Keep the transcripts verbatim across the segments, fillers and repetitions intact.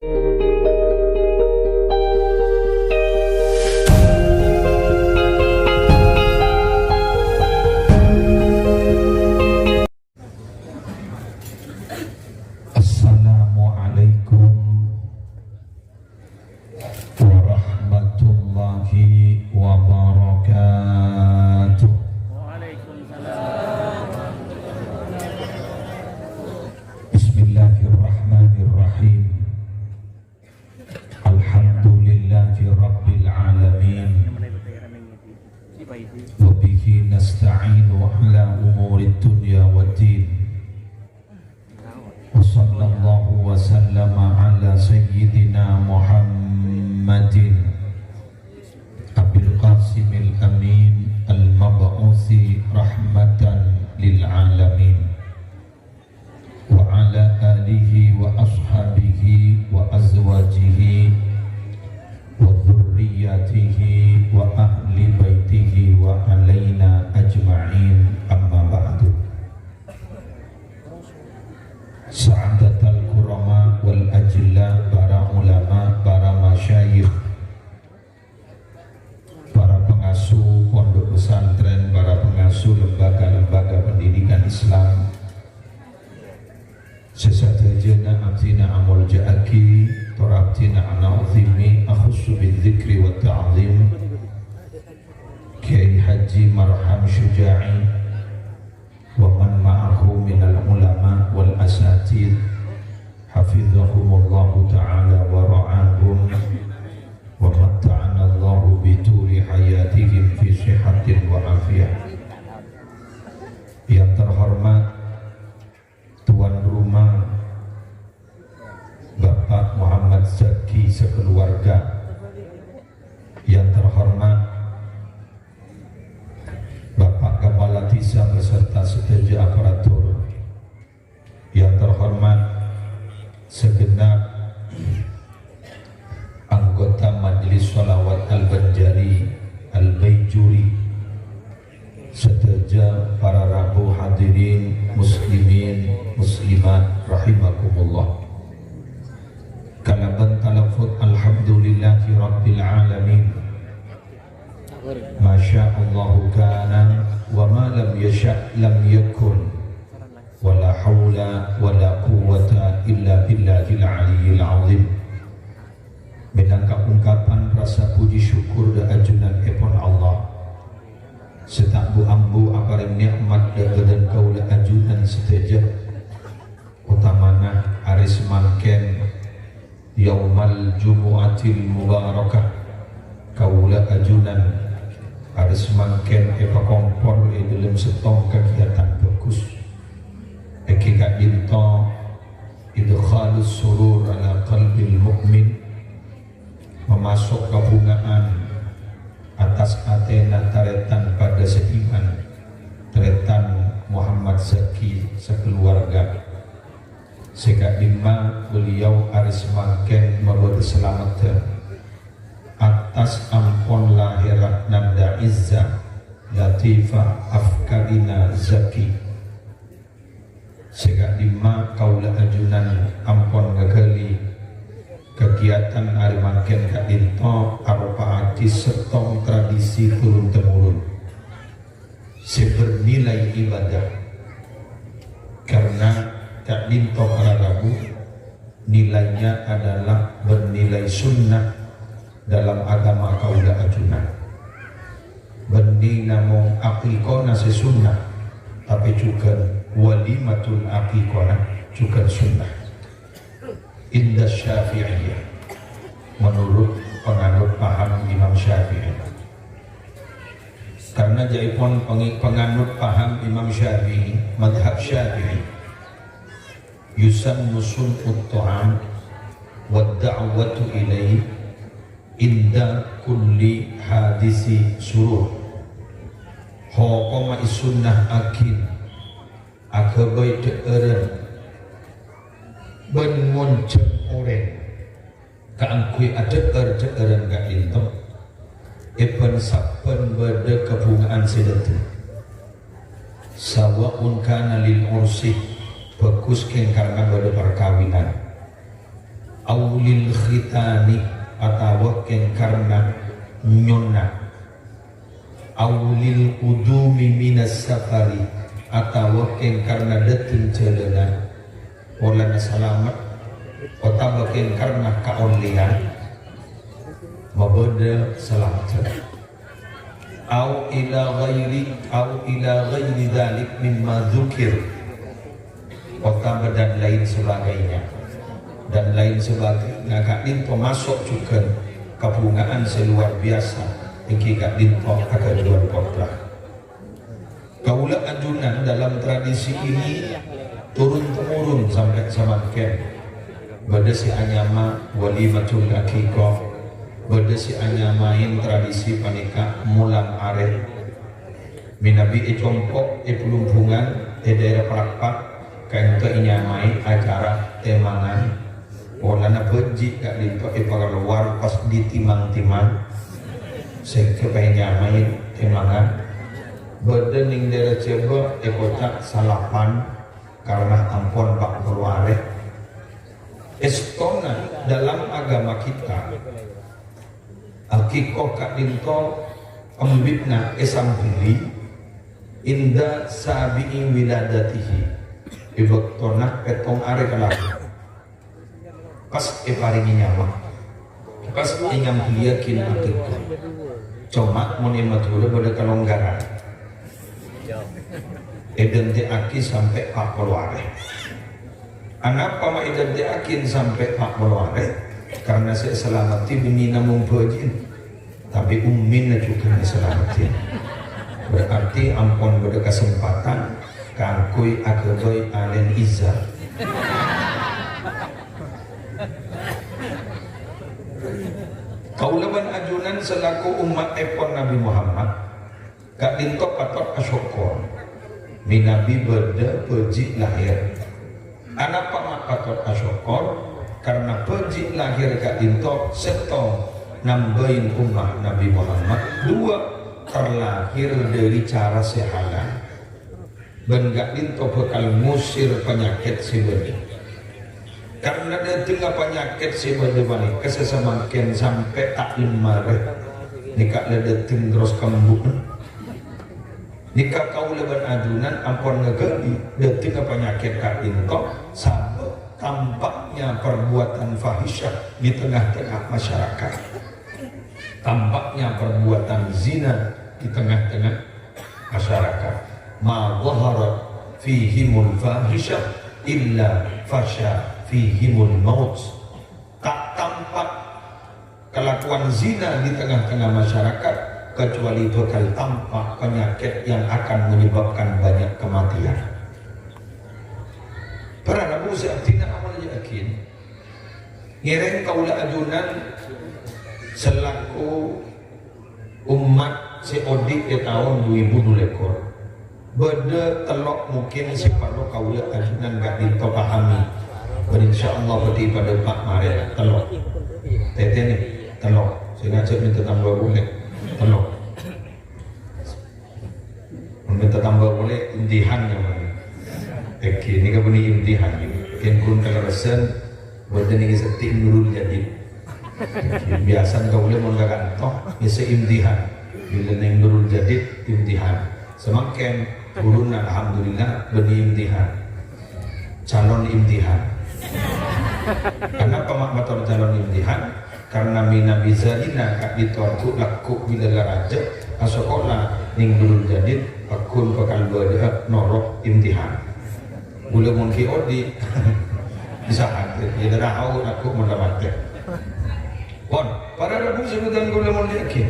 Assalamualaikum warahmatullahi wabarakatuh. Bismillahirrahmanirrahim. Alhamdulillahi rabbil alamin. Wa bihi nasta'inu ala umurid dunya waddin. Wa sallallahu wa sallama ala sayyidina Muhammadin Abil Qasimil Amin al-mab'usi rahmatan lil alamin. Wa ala alihi wa ashabihi wa azwajihi wa dzurriyyatihi wa ahli baitihi wa alaina ajma'in, amma ba'du. Sa'adatal kurama wal ajilla, para ulama, para masyayikh, para pengasuh pondok pesantren, para pengasuh lembaga-lembaga pendidikan Islam, sè sadhâjâna abdhina amolja'aghi, tor abdhina ana'zimi, akhussu bidzikri wa ta'zim, Kiai Haji Marham Syuja'i, wa man ma'ahu minal ulama wal asatidz, hafizahumullahu ta'ala wa ra'ahum, wa matta'anallahu bituli hayatihim fi sihatin wa afiyah. Yang terhormat tuan rumah Bapak Muhammad Zaki sekeluarga, yang terhormat Bapak Kepala Desa beserta sadhâjâ aparatur, yang terhormat segenap anggota Majelis Sholawat Al-Banjari, Al-Baijuri, sadhâjâ para rabu hadirin muslimin muslimat rahimakumullah. Kalabân talafut alhamdulillahi rabbil alamin. Masya Allahu kana wa ma lam yasha' lam yakun. Wa la haula wa la quwwata illa billahil aliyyil azim. Mènangka ungkapan rasa puji syukur dâ' ajunanèpon Allah, sè ta' bu-ambu aparèng nè'mat dâ' bâdân kaulâ ajunan sadhâjâ, otamana arè samangkèn Yaumal Jumu'atil Mubarakah, kaulâ ajunan arè samangkèn èpakompol è dâlem sèttong kagiyatan bhâghus, èngghi ka'dinto idkhalus surur ala qalbil mu'min, mamasok kabhungaan attas atèna tarètan padâ saiman, tarètan Muhammad Zaki sakaluwarga. Sè ka'dimma beliau arè samangkèn mabâdâ salameddhân attas ampon lahèra Nanda Izza Latifah Afkarina Zaki. Sè ka'dimma kaulâ ajunan ampon ngaghâli kagiyatan arè mangkèn ka'dinto aropa'aghi sèttong tradisi turun-temurun sè bernilai ibadah, karena ka'dinto para rabu nilainya adalah bernilai sunnah dalam agama kaulâ ajunan. Bânnè namong aqiqona sè sunnah, tapè jhughân walimatul aqiqona jhughân sunnah. Inda Syafi'iyah, menurut penganut paham Imam Syafi'i. Karena jâ'èpon peng-, penganut paham Imam Syafi'i, madhab Syafi'i, yusannu sun'ut ta'am wad da'watu ilaihi inda kulli hadisi surur. Hokoma èsunna'aghi aghâbây dhâ'ârân bân ngonjhâng orèng kaangghuy adhâ'âr-dhâ'ârân ka'dinto è bân-sabbhân bâdâ kabhungaan sè dhâddhi. Sawa'un kana lil ursi, bhâghus kèng karana bâdâ parkabinan. Aulil khitani, atawa kèng karna nyonna. Aulil qudumi minas safari, atawa kèng karna dâteng jhâlânan. Polana salamet, otabâ kèng karna kaollèyan, mabâdâ salamet. Au ila ghairi, au ila ghairi dzalik mimma dzukir. Otabâ dan lain sebagainya. Dan lain sebagainya ka'dinto maso' jhughân kabhungaan sè luar biasa èngghi ka'dinto aghâdhuwân kodrah. Kaulâ ajunan dalam tradisi ini turun-temurun sampè' samangkèn. Bâdâ sè anyama walimatul aqiqah, bâdâ sè anyamaè tradisi panèka molang arè. Mènabi è compo', è Blumbungan, è daerah Palakpak, ka'dinto ènyamaè acara tèmangan. Polana bhâji' ka'dinto èpakalowar pas ditimang-timang, sèngghâ pas ènyamaè tèmangan. Bâdâ neng daerah Jhâbâ èkoca' salapan karna ampon pa' polo arè. Èstona dalam agama kita, aqiqah ka'dinto embi'na èsambelli inda sabi'i wiladatihi, è bâktona pèttong arè kalabân. Pas èparèngè nyama. Pas ènyambelliyaghi aqiqah. Coma mon è Madhurâ bâdâ kalonggaran. Èdântè'aghi sampè' pa' polo arè. Anapa ma' èdântè'aghi sampè' pa' polo arè? Karna sè èsalameddhi bânnè namong bhâji'na. Tapè ummina jhughân èsalameddhi. Berarti ampon bâdâ kasempatan kaangghuy aghâbây Alèn Iza. Kaulâ bân ajunan selaku ommaèpon Nabbhi Muhammad, ka'dinto patot asokkor mènabi bâdâ bhâji' lahèr. Anapa ma' patot asokkor? Karna bhâji' lahèr ka'dinto sèttong nambâi ommat Nabbhi Muhammad, dua terlahir dâri cara sè halal. Bân ka'dinto bhâkal ngusir panyakèt sè bâdâ. Karna dâtengnga panyakèt sè bâdâ panèka sè samangkèn sampè' ta' lem marè. Nèka la dâteng terros kembu'na. Nèka kaulâ bân ajunan ampon ngaghâli dâtengnga panyakèt ka'dinto sabâb tampaknya perbuatan fahisyah di tengah-tengah masyarakat. Tampaknya perbuatan zina di tengah-tengah masyarakat. Ma dhaharat fihimul fahisyah illa fasya fihimul maut. Tak tampak kelakuan zina di tengah-tengah masyarakat, kecuali bakal tampak penyakit yang akan menyebabkan banyak kematian. Para rabu sè abdhina amolja'aghi, ngèrèng kaulâ ajunan selaku ommat sè odi' è taon du èbu du lèkor. Bâdâ tello' mungkin sè parlo kaulâ ajunan ka'dinto pahami. Bân insyaallah bhâdhi padâ pa' marè tello'. Tètènè tello'. Sè ngajhâk mènta tamba polè. Tello'. Mènta tamba polè imtihan nyamana. Èngghi nèka bânnè imtihan. Kèng ghun kalerressan bâdâ nèng sè Nurul Jadid. Biyasana kaulâ mon ka kanto, ngèssè imtihan. Bilâ nèng Nurul Jadid, imtihan. Samangkèn, ghuruna alhamdulillah, bânnè imtihan. Calon imtihan. Anapa ma' mator calon imtihan? Karna mènabi zalina ka'dinto lagghu' bilâ la rajâ asakola nèng Nurul Jadid, pagghun bhâkal bâdâ'â noro' imtihan. Ghulâ mon ghi' odi', bisa hadir. Yâ, dârâ hao lagghu' mon la matè. Pon, para rabu sè bhâdhân ghulâ molja'aghi.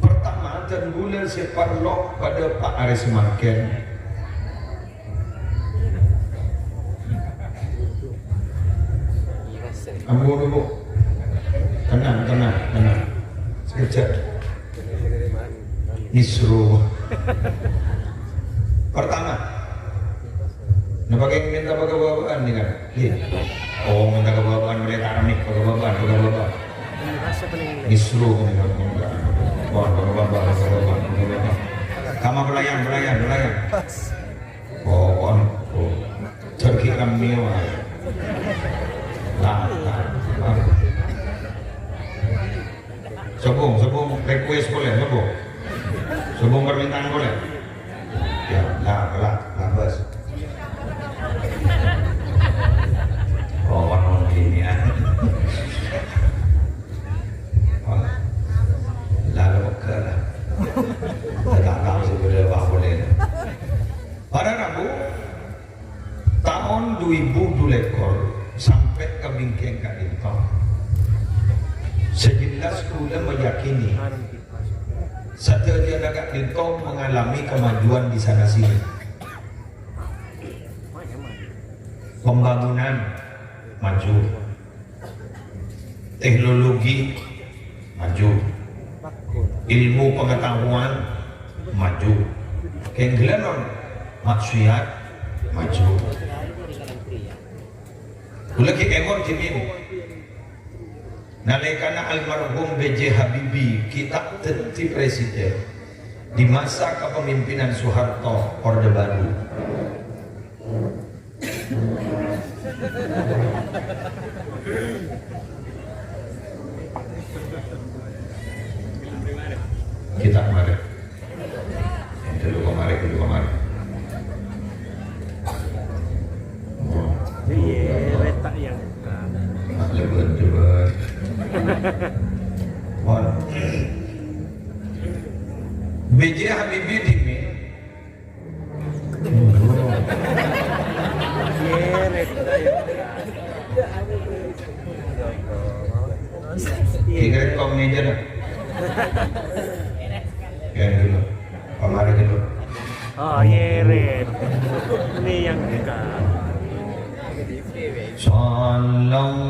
Pertama, dhân ghulâ sè parlo padâ pa' arè samangkèn. Ampon, Bu. Tenang, tenang, tenang. Sekejap. Misru. Pertama. Napa kèng mènta bâ'-bâbâ'ân nèka? Iyâ. Oh, mènta bâ'-bâbâ'ân, mèlè ta' remè, bâ'-bâbâ'ân, bâ'-bâbâ'ân. Misru nèka. Wah, bâ'-bâbâ'ân, bâ'-bâbâ'ân, bâ'-bâbâ'ân. Kamma pelayan, pelayan, pelayan. Oh, kon. Oh. Jhâr ghi' remè wae. Nah, nah, nah. Sobung, sobung request polè, sobung. Sobung permintaan polè. Ya, nah, lah, nah, bos. Oh, warna ini ya. Oh, lalu oke lah. Tidak tahu sih boleh apa boleh. Para rabu, taon du èbu du lèkor sampè' ka bingkèng ka'dinto. Sè jelas kaulâ meyakini sadhâjâna ka'dinto mengalami kemajuan di sana sini. Pembangunan maju. Teknologi maju. Ilmu pengetahuan maju. Kèng ghellâ' non maksiat maju. Kaulâ ghi' èmot dhimèn. Nalèkana almarhum B J Habibie ghi' ta' dhâddhi presiden di masa kepemimpinan Soeharto, Orde Baru. Ghi' ta' marè. Ènto lu kemari, lu kemari. Oh, iya, iya, retak yang. Nah, lebar, lebar. Wah. B J Habibie dhimèn. Iya, retak yang. Ingat kong meja dah. Kayak dulu. Kemarin itu. Oh, iya, Ren. Ini yang dekat. Sallallahu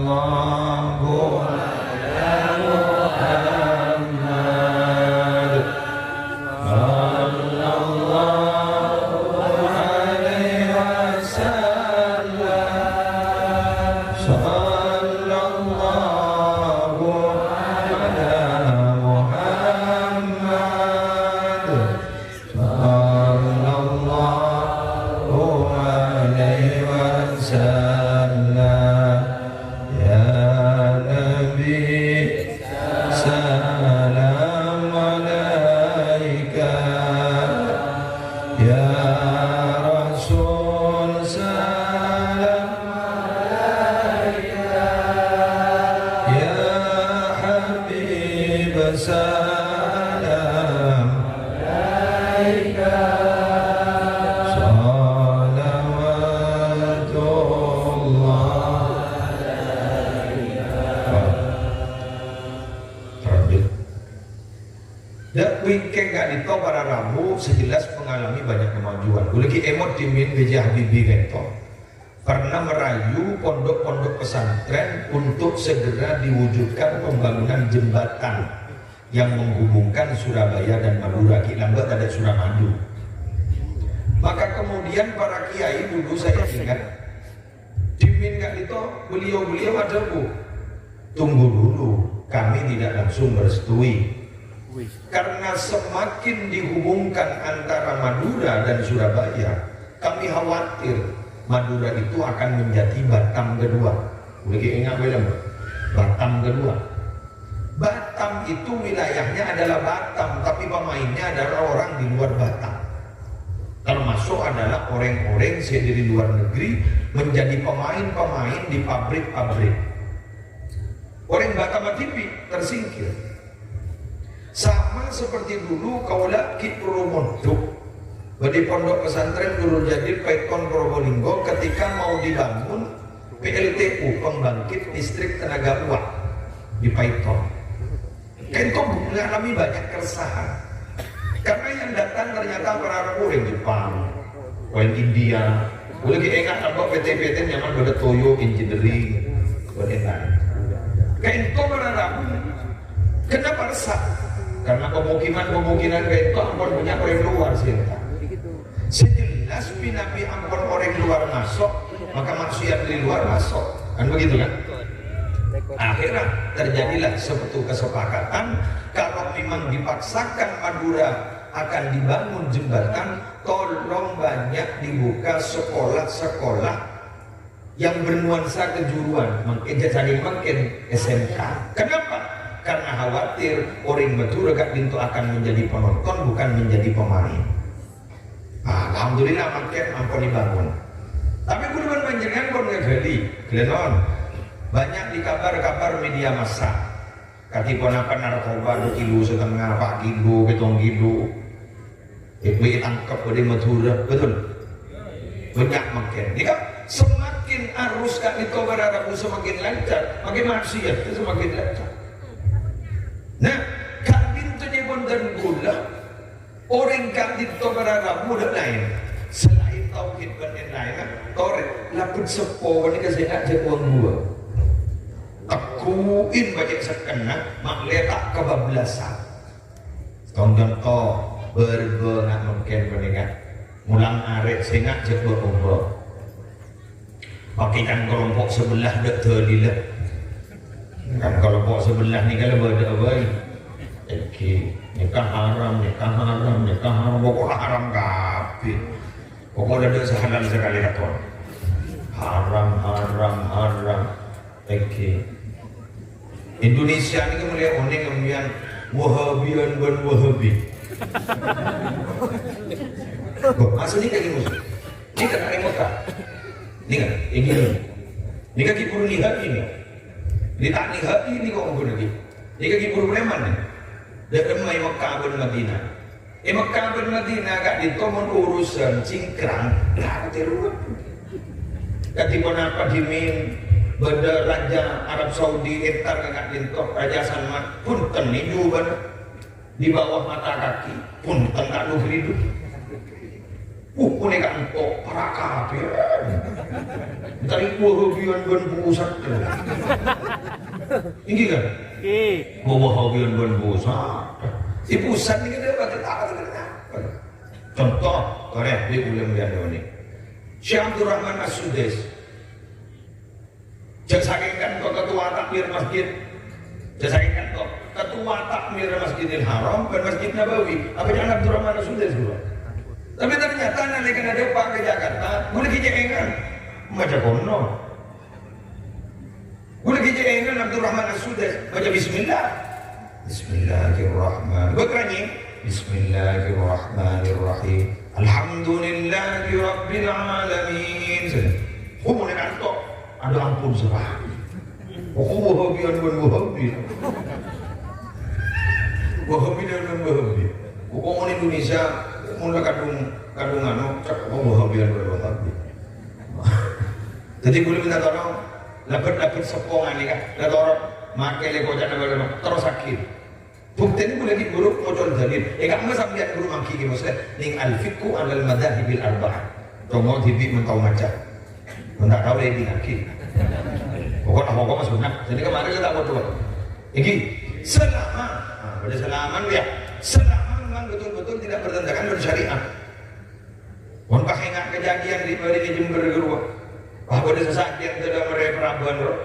ala Muhammad. Sallallahu alaihi wasallam. Sallallahu ala Muhammad. Sallallahu alaihi wasallam. Ya Nabi, salam alaika. Ya Rasul, salam alaika. Ya Habib, salam alaika. Salawatullah alaika. Terlanjut. Dak wingkeng ka'dinto para rabu sejelas mengalami banyak kemajuan. Ghulâ ghi' èmot dhimèn B J Habibie ka'dinto pernah merayu pondok-pondok pesantren untuk segera diwujudkan pembangunan jembatan yang menghubungkan Surabaya dan Madura, ghi' lambâ' tadâ' Suramadu. Maka kemudian para kiai dulu saya ingat, dhimèn ka'dinto beliau-beliau adhâbu, "Tunggu dulu, kami tidak langsung merestui." Karena semakin dihubungkan antara Madura dan Surabaya, kami khawatir Madura itu akan menjadi Batam kedua. Ghulâ ghi' enga' film, Batam kedua. Batam itu wilayahnya adalah Batam, tapi pemainnya adalah orang di luar Batam. Termasuk adalah orang-orang yang dari luar negeri menjadi pemain-pemain di pabrik-pabrik. Orang Batam Adipi tersingkir. Sama seperti dulu kaulâ ghi' puru mondhuk. Bâdâ pondok pesantren Nurul Jadid Paiton Probolinggo ketika mau dibangun P L T U, pembangkit listrik tenaga uap di Paiton. Ka'dinto mengalami banyak keresahan. Karena yang datang ternyata para orang Jepang, orang India. Ghulâ ghi' enga' tambah P T-P T nyaman bâdâ Toyo Engineering, bâdâ lain. Ka'dinto para rabu. Kenapa resah? Karena pemukiman-pemukiman ka'dinto ampon banyak orang luar sih. Sejelas pinabi ampon orang luar masuk, maka maksiat dari luar masuk. Kan begitu kan? Akhirnya terjadilah suatu kesepakatan, kalau memang dipaksakan Madura akan dibangun jembatan, tolong banyak dibuka sekolah-sekolah yang bernuansa kejuruan, mangkèn jhâ' sakèng mangkèn S M K. Kenapa? Karena khawatir orèng Madhurâ ka'dinto akan menjadi penonton, bukan menjadi pemain. Nah, alhamdulillah, mangkèn ampon èbângon. Tapè kaulâ bân panjhennengngan pon ngaghâli, ghellâ' non. Banyak di kabar-kabar media massa. Kadhi ponapa narkoba du kilo setengah, pa' kilo, pètong kilo. Èbâghi tangkep bâdâ è Madhurâ, betul? Bânnya' mangkèn. Nèka semakin arus ka'dinto para rabu semakin lancar, mangkèn maksiat semakin lancar. Nah, ka'dinto jhâ' bân dhân kaulâ, orèng ka'dinto para rabu dâ' laèn. Selain tauhid bân laèn-laènna, torè, labât seppo panèka sènga' jhâ' buwâng-buwâng. Tegghu'in bâcè' sekkenna, ma'lè ta' kabâbâlâsa. Conto, bârbâ na' mangkèn panèka. Molang arè' sènga' jhâ' bâ-obâ. Pakè kan kelompok sebelah dâ' dalilla. Kan kelompok sebelah nèka la bâdâ'â bhâi. Èngghi, nèka haram, nèka haram, nèka haram. Pokokna haram kabbhi. Pokokna dâ' sè halal sakalè katon. Haram, haram, haram. Èngghi. Indonesia nèka mèlè onèng sampèyan Wahabiyan bân Wahabi. Bâh, maksudnya kayak gini, maksud. Nèka kan è Mekah. Nèka, èngghi. Nèka ghi' buru nèhâ ini. Nèka ta' nèhâ ini kok ongghu lagi. Nèka ghi' buru preman, nè. Dâ' remma è Mekah bân Madinah. È Mekah bân Madinah ka'dinto mon urusan cingkrang, la, terus. Kadhi ponapa dhimèn bâdâ raja Arab Saudi entar ka ka'dinto, Raja Salman, "Bhunten, ninju bân di bawah mata kaki, bhunten, ta' nugri du." Uh, panèka ento', para' kabbhi. Èntar Wahabiyan bân pusat. Èngghi, kan? Èngghi. Wahabiyan bân pusat. È pusat nèka dâ' apa, apa, apa? Conto, torè, bi' ulama yang ini. Syekh Abdurrahman As-Sudais. Jhâ' sakèng kanto ketua takmir masjid. Jhâ' sakèng kanto ketua takmir Masjidil Haram bân Masjid Nabawi. Apa jhâ' Abdurrahman As-Sudais ghulâ? Tapè ternyata nalèkana dâpa' ka Jakarta, ghulâ ghi' cè' èngan maca kono. Ghulâ ghi' cè' èngan Abdurrahman As-Sudais maca bismillah. Bismillahirrahman-, bâ' kerranyè. Bismillahirrahmanirrahim. Alhamdulillahirabbil alamin. Sènè. Omorra kanto. Aduh ampon, sapa? Oh, Wahabiyan bân Wahabi. Wahabiyan bân Wahabi. Pokokna Indonesia, mon la kadhung, kadhung anu, cak, oh, Wahabiyan bân Wahabi. Dhâddhi, ghulâ minta tolong, labât-labât seppo nganèka, la torot, makè lè koca'na bâlâ, terrossaghi. Buktèna ghulâ ghi' buru ngoca' dalil. È, ka'emma sampèyan buru mangghi Kè Musleh neng Al-Fiqhu 'alal Madzahibil Arba'ah. Coma dhibi' mon tao maca. Mon ta' tao, la èdingngaghi. Pokok, pokok mah sunnah. Jadi kemarin kita buat dua. Èngghi, selama, nah, pada selama ya, selama memang betul-betul tidak bertentangan dengan syariat. Mon pas ènga' kejadian di, di Jember ghâruwa. Pas bâdâ sasajân tadâ' marè parabân, ro.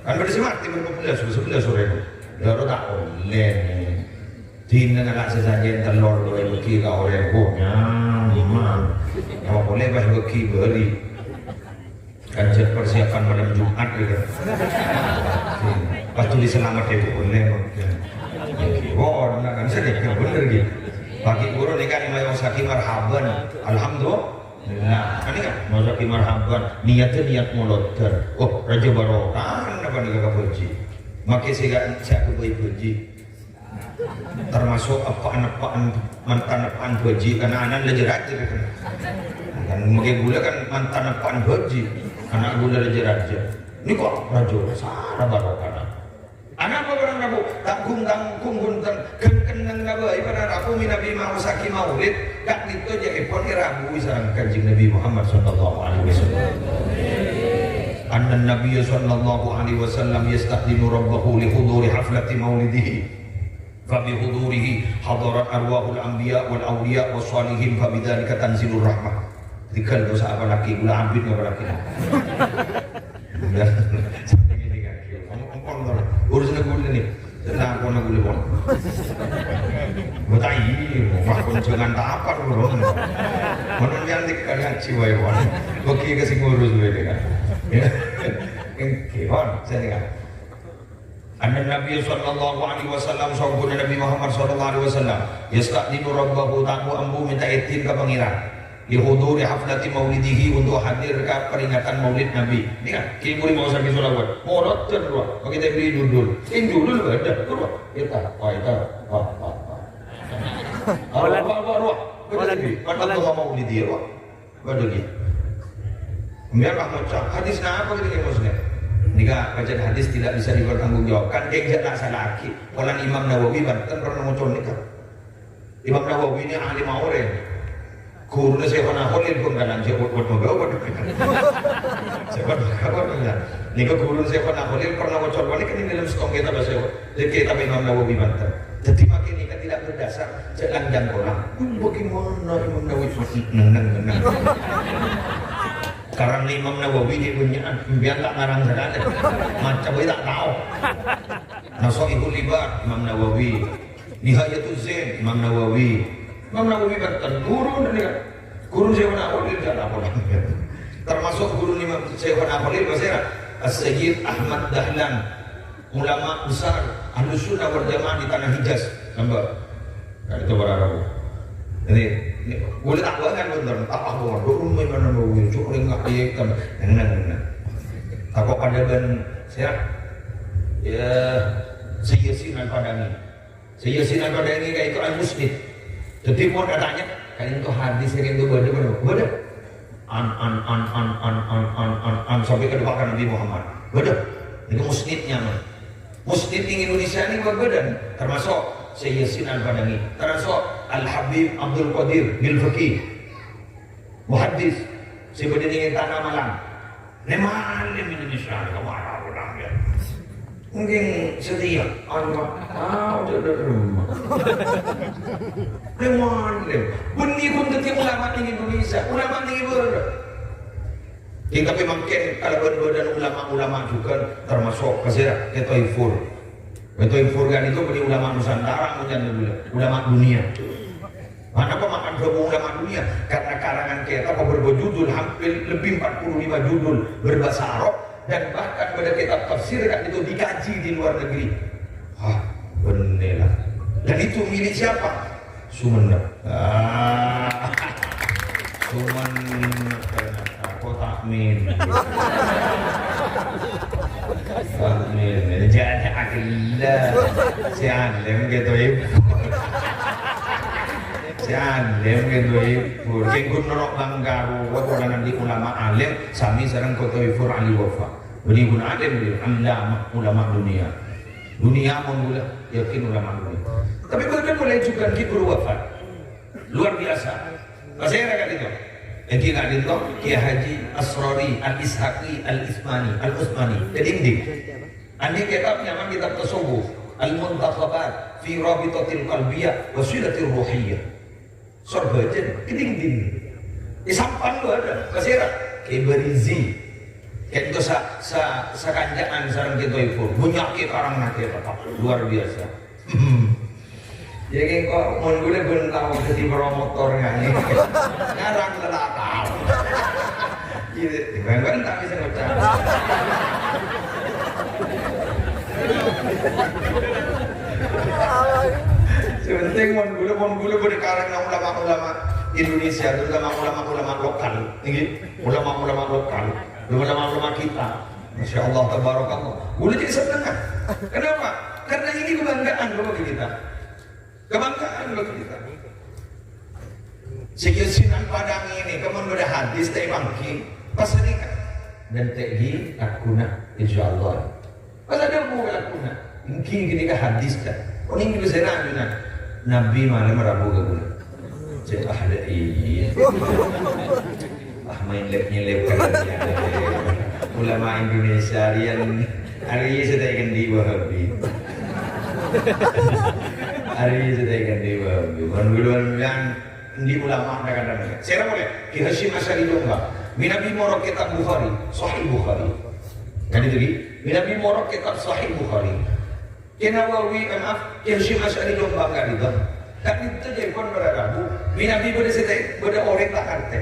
Kan bâdâ sè matè bân pabellas, sabellas orèng. Lâ, ro, ta' ollè, nè. Dinah nala' sasajân tello, ro, èbâghi ka orèng. Oh, nyaman. Nyama polè pas èbâghi bâri'. Kan jhâ' persiapan malam Jumat, gitu. Pas tuli salamet, ya, polè, maksudnya. Wah, nah, kan sering, ya, bener, gitu. Pagi guru nih kan, maca saki marhaban. Alhamdulillah. Nah, ini kan, maca saki marhaban. Niatnya niat molodar. Oh, raja barokah, apa nih kakak Puji? Makai sih, Kak, saya ke Puji. Termasuk eppa'an-eppa'an, mantan eppa'an bhâji', kan ana' la jâ-rajâ kan. Kan makkè ghulâ kan mantan eppa'an bhâji', ana' ghulâ la jâ-rajâ. Nèko rajâ sara barokana. Anapa bârâng rabu? Ta' gung-tanggung bhunten, ghân kennengnga bhâi para rabu mènabi maosaghi maulid, ka'dinto jhâ' èpon èrabui sareng Kanjeng Nabi Muhammad sallallahu alaihi wasallam. Annan Nabiyya sallallahu alaihi wasallam yasta'dinu rabbahu li huduri haflati maulidihi. Fa bi hudurihi hadarat arwahul anbiya wal awliya was shalihin, fa bidzalika tanzilur rahmah. Tiga dosa apa lagi? Gula ambit apa lagi? Udah. Sampai ini kan. Ngomong-ngomong, urus lagu ini nih. Tenang, kono boleh, pon. Betai, wah, pon jangan tapar, bro. Menurut yang dikatakan jiwa, pon. Bagi ke sing ngurus, gitu kan. Ya. Èngghi, pon, sènèka. Anna Nabi sallallahu alaihi wasallam, saongghu Nabi Muhammad sallallahu alaihi wasallam, yasta'dinu rabbahu, ta' bu-ambu mènta idin ka Pangèran. Li huduri haflati maulidihi, untuk hadir ka peringatan maulid Nabi. Nèka, kèng bhuru maos sami sholawat. Molodhân, rowa. Makè ta' èbèrri' judul. Sè judul bâdâ, rowa. Kita, wah, kita. Wah, wah, wah. Rowa, rowa, rowa. Bâdâ, rowa. Bâdâ, rowa. Bâdâ, rowa. Sampèyan pas ngoca', hadis napa gitu ya maksudnya? Nèka, bacaan hadis tidak bisa dipertanggungjawabkan, kèng jhâ' la-sala'aghi. Polana Imam Nawawi bhunten pernah ngoca' nèka. Imam Nawawi ini alim orèng. Ghuruna Syaikhona Kholil pon kanan, Syaikhona Kholil pon kanan. Nèka ghuruna Syaikhona Kholil pernah ngoca' nèka neng dâlem sèttong kitab Syaikhona. Dhâddhi kitab Imam Nawawi bhunten. Dhâddhi makè nèka tidak berdasar, jhâ' lanjhâng korang. "Duh, bagaimana Imam Nawawi?" Neng, neng, neng, neng. Karang Imam Nawawi ghi' bânnya'an, sampèyan ta' ngarang sakalè. Maca bhâi ta' tao. Nasaihul Ibad, Imam Nawawi. Nihayatuz Zain, Imam Nawawi. Imam Nawawi bhunten, ghuruna nèka. Ghuru Syaikhona Kholil, jhâ' la-sala'aghi. Termasuk ghuru Imam Syaikhona Kholil, pasèra? As-Sayyid Ahmad Dahlan. Ulama besar Ahlus Sunnah wal Jamaah di tanah Hijaz, nembhâ. Nah, itu para rabu. Jadi, ini, boleh tak bangan, bener. Tak apa, doa rumah mana mau, cuma nggak dia kan. Neng, neng, neng. Tako pada ben, saya, ya, saya sih nan padangi. Saya sih nan padangi kayak itu Al-Musnid. Jadi, mau katanya, kayak itu hadis, kayak itu bâdâ, bâdâ, bâdâ. An, an, an, an, an, an, an, an, an, sampai ke depan Nabi Muhammad. Bâdâ. Itu musnidnya, man. Musnid ning Indonesia ini bâdân, termasuk Syekh Yasin Al-Badani, termasuk Al-Habib Abdul Qadir Bil Fiqih, muhaddis, sè bâdâ ning Tanah Malang. Nè malem Indonesia, nè kemana orang ya? Mungkin setia, Allah, ah, udah, udah, rumah. Nè malem. Bânnè pon dhâddhi ulama ning Indonesia, ulama ning Ibarat. Kèng tapè mangkèn kalabân bâdân ulama-ulama jhughân, termasuk kasèra Kè Toifur. Kè Toifur kan itu bânnè ulama Nusantara, bukan ulama dunia. Kenapa makan gabung ulama dunia? Karena karangan kitab berbejudul hampir lebih empat puluh lima judul berbahasa Arab dan bahkan pada kitab tafsir kan itu dikaji di luar negeri. Hah, bener lah. Dan itu milik siapa? Sumenep. Ah. Sumenep ternyata. Kok Takmin? Takmin. Jadi akhirnya si Alem gitu, Ibu. Si Alem gitu, Ibu. Kèng ghun noro' bangga, kok ora nanti ulama alim, sami sareng Kè Toifur Ali Wafa. Bânnè ghun alim, bânnè ulama, ulama dunia. Dunia mon ghulâ yakin ulama dunia. Tapi bâdân mulai jhughân Kè Guru wafat. Luar biasa. Pasèra ka'dinto? Èngghi ka'dinto Kiai Haji Asrori Al-Ishaqi Al-Ismani, Al-Usmani. Ka'dinto. Andi' kitab nyamana kitab tasawuf, Al-Muntakhabat fi Rabitatil Qalbiyah wa Silatir Ruhiyah. Sorbhâjân, ka'dinto. È Sampang lo ada, pasèra? Kiai Barizi. Ka'dinto sa-, sa-, sakanca'an sareng Kè Toifur. Bânnya' karang nake, luar biasa. Ya, kèng kok mon ghulâ bân tao dhâddhi promotor ngangè. Ngarang la tao. Gitu, bân-bân ta' bisa ngoca'. Sè pentèng mon ghulâ, mon ghulâ bâdâ karang nang ulama-ulama Indonesia, terutama ulama-ulama lokal, ngghi, ulama-ulama lokal, ulama-ulama kita. Masya Allah, tabarakallah. Ghulâ jadi seneng, ah. Kenapa? Karena ini kebanggaan bagi kita. Kebanggaan bagi kita. Sè Yasin Al-Padang ini, kemon bâdâ hadis ta' èpangghi, pas nèka. Dan ta' èngghi, lagguna, insyaallah. Pas ada mau lagguna, èngghi gini ka hadis ta'. Oh, ini bisa nanya, Nabi malem rabu ka ghulâ. Cek, ah, ada iya. Ah, main lep-nyelep kan. Ulama Indonesia riyan, hari ini saya kan di Wahabi. Hari ini saya kan di Wahabi. Bukan duluan bilang, di ulama ada kadang. Saya boleh, Ki Hasyim Asy'ari Jombang. Manabi moro kitab Bukhari, Sahih Bukhari. Kan itu, Ki? Manabi moro kitab Sahih Bukhari. Kè Nawawi, eh, maaf, Kè Hasyim Asy'ari Jombang ka'dinto. Ka'dinto jhâ' pon para rabu. Manabi bâdâ sè ta', bâdâ orèng ta' ngartè.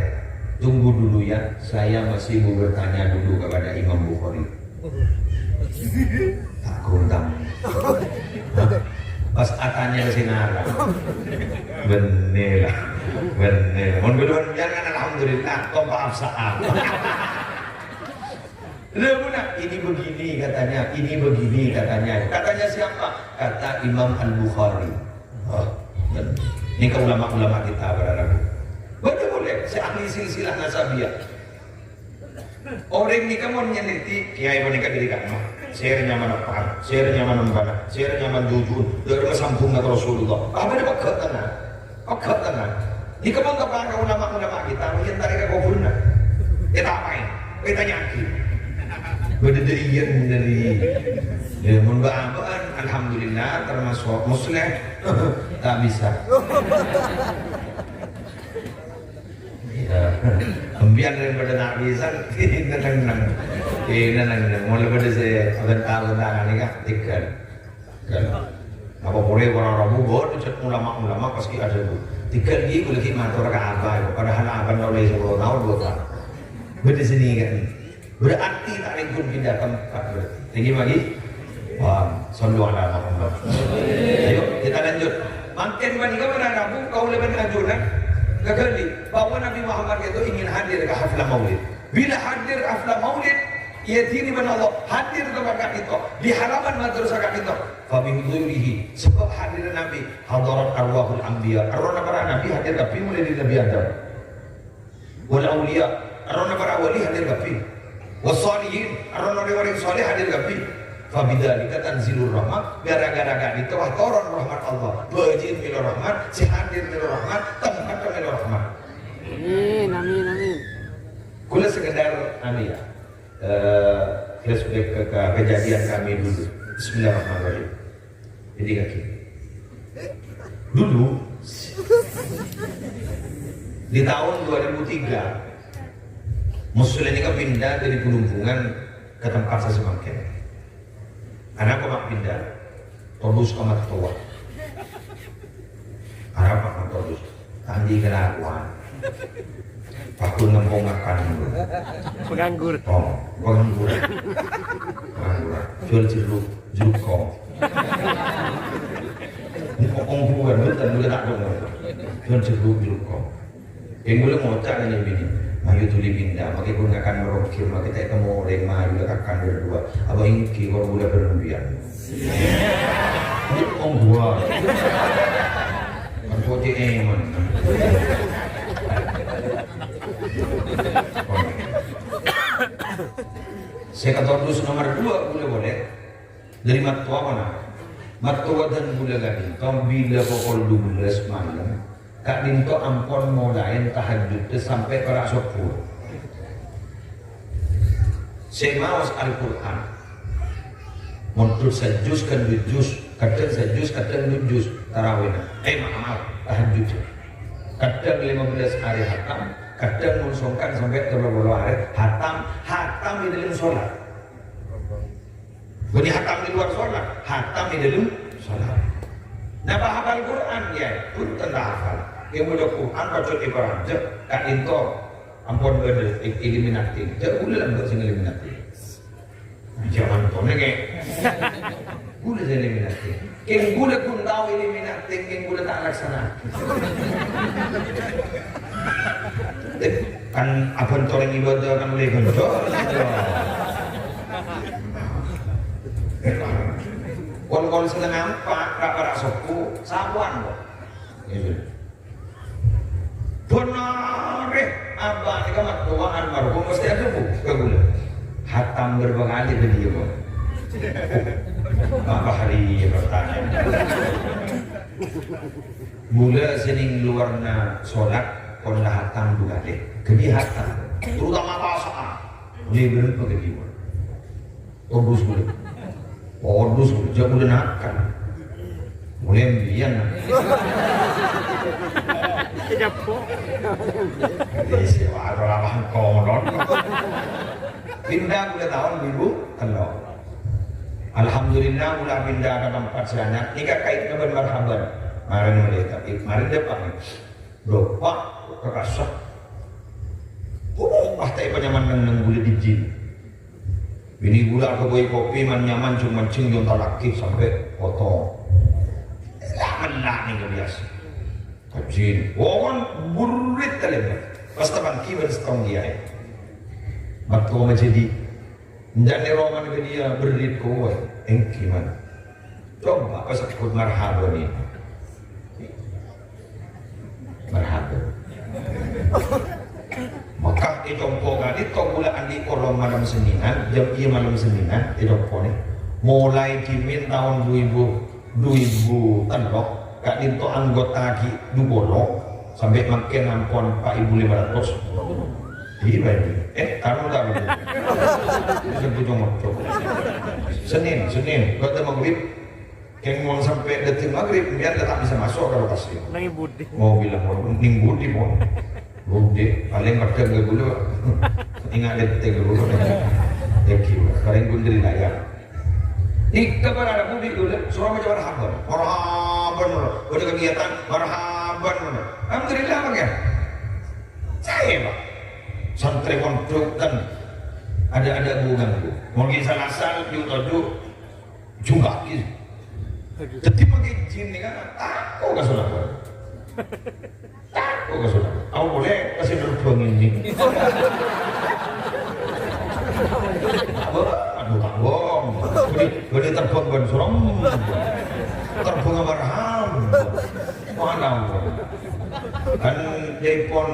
Tunggu dulu ya, saya masih mau bertanya dulu kepada Imam Bukhari. Tak gondang. Pas atanya ke sini arah. Bener lah. Bener. Mun dulu kan alhamdulillah, kok maaf saat. Lah, Bu, nah, ini begini katanya, ini begini katanya. Katanya siapa? Kata Imam Al-Bukhari. Oh, ini ke ulama-ulama kita para rabu. Bener boleh, si ahli silsilah nasabiyah. Orèng nèka mon nyeliti, kiai panèka diri ka'ma. Sèra nyamana Pak, sèra nyamana Mbana, sèra nyamana Jujun, dâri sambungnga ka Rasulullah. Apa dia pegghâ' tenang? Pegghâ' tenang. Nèka mon teppa' ka ulama-ulama kita, yen tarèka koburna. Ètapaè, ètanya'aghi. Bâdâ dâriyân dâri. Ya, mon bâ'-abâ'ân, alhamdulillah, termasuk musleh. Tak bisa. Iya. Empiyan daripada tak bisa, neng-neng. Neng-neng. Mulai pada saya bentar-bentar ini kan, tiga. Kan. Apa boleh orang rabu buat cek ulama-ulama pasti ada bu. Tiga lagi boleh matur ke apa ya? Padahal apa oleh sepuluh tahun dua tahun. Beda sini kan. Berarti tak lingkun pindah tempat berarti. Tinggi lagi. Wah, sallu ala Muhammad. Ayo, kita lanjut. Mangkèn panèka para rabu kaulâ bân ajunan kaghâli bahwa Nabi Muhammad itu ingin hadir ke haflah maulid. Bila hadir haflah maulid, ya dini bân Allah hadir tempat ka'dinto, di halaman madrasah ka'dinto. Fa bi hudurihi, sebab hadir Nabi, hadarat arwahul anbiya. Arwahna para nabi hadir kabbhi mulai dari Nabi Adam. Wal auliya, errohna para wali hadir kabbhi. Was shalihin, errohna orèng-orèng shaleh hadir kabbhi. Fa bidzalika tanzilur rahmah, gara-gara ka'dinto wah toron rahmat Allah. Bâji'in mèlo rahmat, sè hadir mèlo rahmat, tempat mèlo rahmat. Amin, amin, amin. Kaulâ sekedar, anu ya, eh, flashback ke, ke kejadian kami dulu. Bismillahirrahmanirrahim. Jadi kaki. Dulu, di tahun dua ribu tiga, Muslim ini kan pindah dari Bulungbungan ke tempat saya semangkin. Kenapa Mak pindah? Todus amat tua. Kenapa Mak Todus? Tandi kelakuan. Waktu nempung makan. Penganggur. Oh, penganggur. Penganggur. Jual jeruk, jeruk kong. Ini kong bukan, bukan, bukan tak dong. Jual jeruk, jeruk kong. Yang boleh ngocak ini bini. Mayu tuli pindah, pakai pun ngakan merokir, pakai tak ketemu orang mayu lekakan berdua. Apa ini kikor boleh berlebihan? Ini kong buah. Kan kocek emang. Sè katodus nomer dua, bulâ polè. Dâri mattowa mana? Mattowa dân bulâ ka'dinto, bilâ pokol dubellâs malem, ka'dinto ampon molaè tahajjud sampè' para' sobbhu. Sè maos Al-Qur'an. Mondhut sajjuz kan dujuz, kadhâng sajjuz, kadhâng dujuz tarawihna. Eh, ma-, maaf, tahajjud. Kadhâng lima belas arè hatam, kadhâng mon songkan sampè' tello polo arè hatam, hatam di dalam sholat. Bukan hatam di luar sholat, hatam di dalam sholat. Napa hafal Quran, ya? Pun tentu hafal. Yang udah Quran, pacot ibarat, ka'dinto, ampon bâdâ, eliminasi. Jâ' bulâ lambâ' sing eliminasi. Jaman kono kè. Bulâ sè eliminasi. Kèng bulâ pun tao eliminasi, kèng bulâ ta' laksana. Kan abhântorèng ibadah kan oleh ghânjhârân. Kon-kon sè ngampa', ra-, para' sobbhu, sabuwân kok. Iya, sudah. Bhân arè, abâ' nèka mattowa almarhum mesti adhâbu ka bulâ. Hatam berapa kali ke dia, Bang? Bapak hari bertanya. Bulâ sè nèng luarna sholat, pon la hatam dua kali. Ghi hatam. Terutama pasaan. Ini berapa ke dia, Bang? Todus bulâ. Todus bulâ. Jâ' bulâ nakal. Mulai mbiyan. Iyâ, sè ora paham konon. Pindah bulâ taon dua ribu tello. Alhamdulillah, bulâ pindah ka tempat sè anyar. Nèka kaitna bân marhaban. Marèn mulai tapi, marèn depan. Bârâmpa kakasâ. Pas ta' èpanyaman neng-neng bulâ dâjjin. Binè bulâ aghâbây kopi man-nyaman jung-manjung èontallaghi sampè' poto. Ella-mella nèng biyasa. Dâjjin. Wowon burit kalèbât. Pas tapangghi bân sèttong kèyaè. Bâkto majâdi. Enjâ' nèroman ka dhiyâ berrit kowè. Èngghi, man. Coba pas èsebbhut marhaban ini. Marhaban. Maka è compo' ka'dinto bulâ andi' kolom malem Sennènan, jam iyâ malem Sennènan, è compo' nè. Molaè dhimèn taon du èbu, du èbu tello', ka'dinto anggota ghi' du polo, sampè' mangkèn ampon pa' èbu lèma ratos. Iyâ, Pak, iyâ. Eh, anu ta', Bu? Bisa bujung waktu. Sennèn, Sennèn, bâdâ maghrib. Kèng mon sampè' dâteng maghrib, biar ta' bisa maso' ka lokasi. Neng budi. Mau bilang, mau neng budi, mon. Budi, palèng padâ ka bulâ. Ingat dâteng ka bulâ. Thank you. Paling pun dari layar. Di kepala ada budi bulâ, suruh macam marhaban. Marhaban, bulâ. Udah kegiatan, marhaban, bulâ. Alhamdulillah, Pak, ya? Saya, Pak. Santrè pondhuk kan ada-ada bu ganggu. Mungkin salah-salah, yuk, toju'. Jhungka'aghi. Dhâddhi mangkèn jin nèka tako' ka Sonapan. Tako' ka Sonapan. Apa polè ka sè nerbhâng ini? Apa? Aduh, tak bohong. Boleh, boleh terbang bân serem. Terbang marham. Mana? Kan jaipon,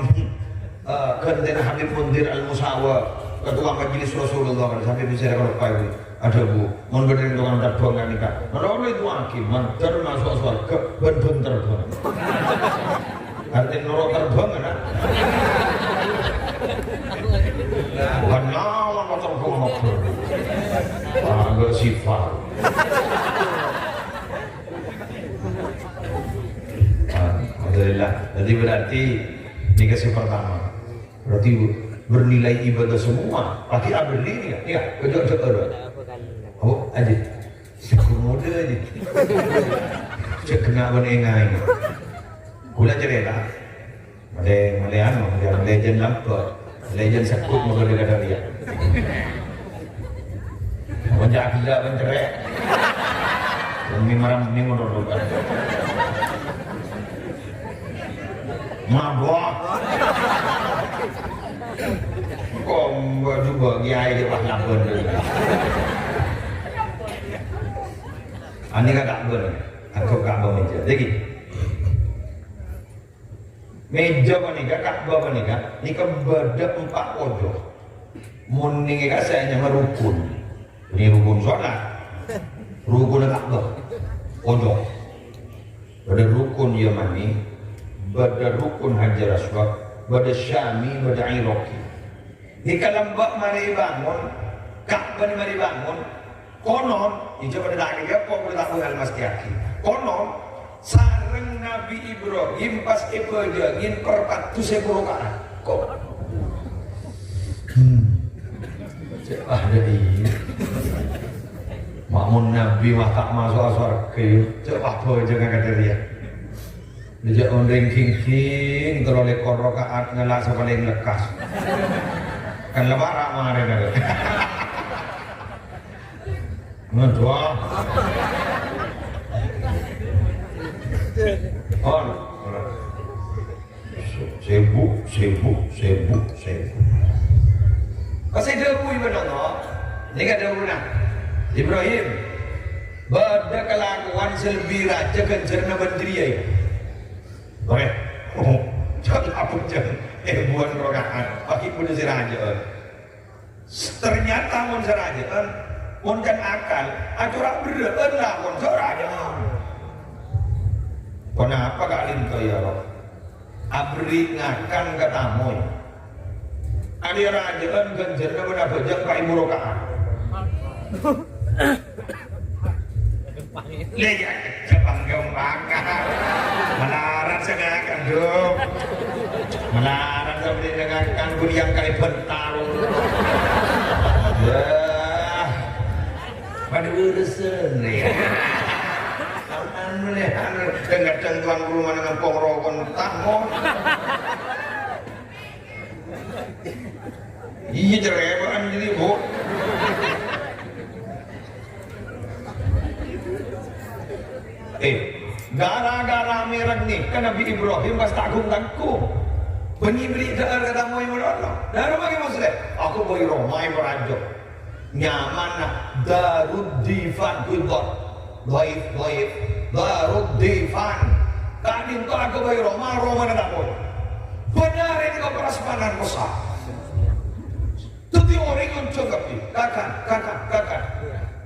eh, ghântèna Habib Mundir Al-Musawa, Ketua Majelis Rasulullah, sampai bisa ada kalau Pak Ibu. Adhâbu, mon bâdâ rèng tokang terbang ka'dinto. Noro' èdu'aaghi, mandhâr maso' sowarghâ bân bhâng terbang. Artèna noro' terbang, kan? Bukan lawan, mau terbang, mau terbang. Wah, enggak sifat. Alhamdulillah. Jadi berarti ini sè pertama. Berarti bernilai ibadah semua. Pasti aberri' nèka, nèka, kejut-kejut. Oh, aja. Syukur muda aja. Cek kena bân engaè. Kula cerita. Malè, malè anu, malè jân lambâ'. Malè jân sekut, moga dikata dia. Apa jak gila, pencerek. Ini marah, ini menurut. Mabok. Komba juga kiai di pas labon. Ani kata labon. Aku kata meja. Jadi, meja panèka, Ka'bah panèka, nèka bâdâ empa' pojok. Mon nèka sè nyama rukun. Ini rukun sholat. Rukun Ka'bah. Pojok. Bâdâ rukun Yamani, bâdâ rukun Hajar Aswad, bâdâ Syami, bâdâ Iraqi. Nèka lambâ' marè èbângon, Ka'bah nè marè èbângon. Konon, ijâ padâ ta' kèya, kok padâ ta' bhâkal mastèyaghi. Konon, sareng Nabbhi Ibrahim pas èbâjângin per paddhu sèbu roka'at. Kok? Hmm. Cè' ah, dhâddhi. Ma'mun Nabbhi mah ta' maso'a sowarghâ, yâ. Cè' ah, bhâjângnga kadhâriyâ. Dâjâ onrèng ghing-ghing, tello lèkor roka'at ngala' sè palèng lekkas. Kan la para' marèna. Ngedoa. On. Sèbu, sèbu, sèbu, sèbu. Pas èdhâbu Ibrahim, nèka dhâbuna Ibrahim, bâdâ kalakowan sè lebbi rajâ ghânjhârânna bân jârèya. Oke. Oh, jâng abhâjâng èbuwân roka'at, paghi' bâdâ sè rajâ'ân. Ternyata mon sè rajâ'ân, mon can akal, acora' berrâ'ân lakon sè rajâ'ân. Ponapa ka'dinto, yâ, Rob? Aberri' ngakan ka tamoy. Arèya rajâ'ân ghânjhârânna bân abhâjâng pa' èbu roka'at. Lha, iyâ, jhâ' bângghâ-bângghâ. Malarat sè ngakan, Dok. Malarat sè bâdâ ngakan, budi yang kali bentar. Yâ. Padâ urusan, yâ. Anu, anu, kadhâng-kadhâng tuan guru mana ngampong rokok, entah, mon. Iyâ, cerrèma'an jârèya, Bu. Eh, gara-gara mèreng nèka Nabi Ibrahim pas ta' gung-tanggung. Bânnè bâri' dhâ'âr ka tamoy molono. Dâ' roma ghi' Muslim. Aku bâi roma è Parajo. Nyamana Darud Difan, Ridwan. Dhaif, dhaif. Darud Difan. Ka'dinto aghâbây roma, romana tamoy. Bhender ini kok prasmanan besar. Dhâddhi orèng onjhâng kabbhi, "Kakan, kakan, kakan."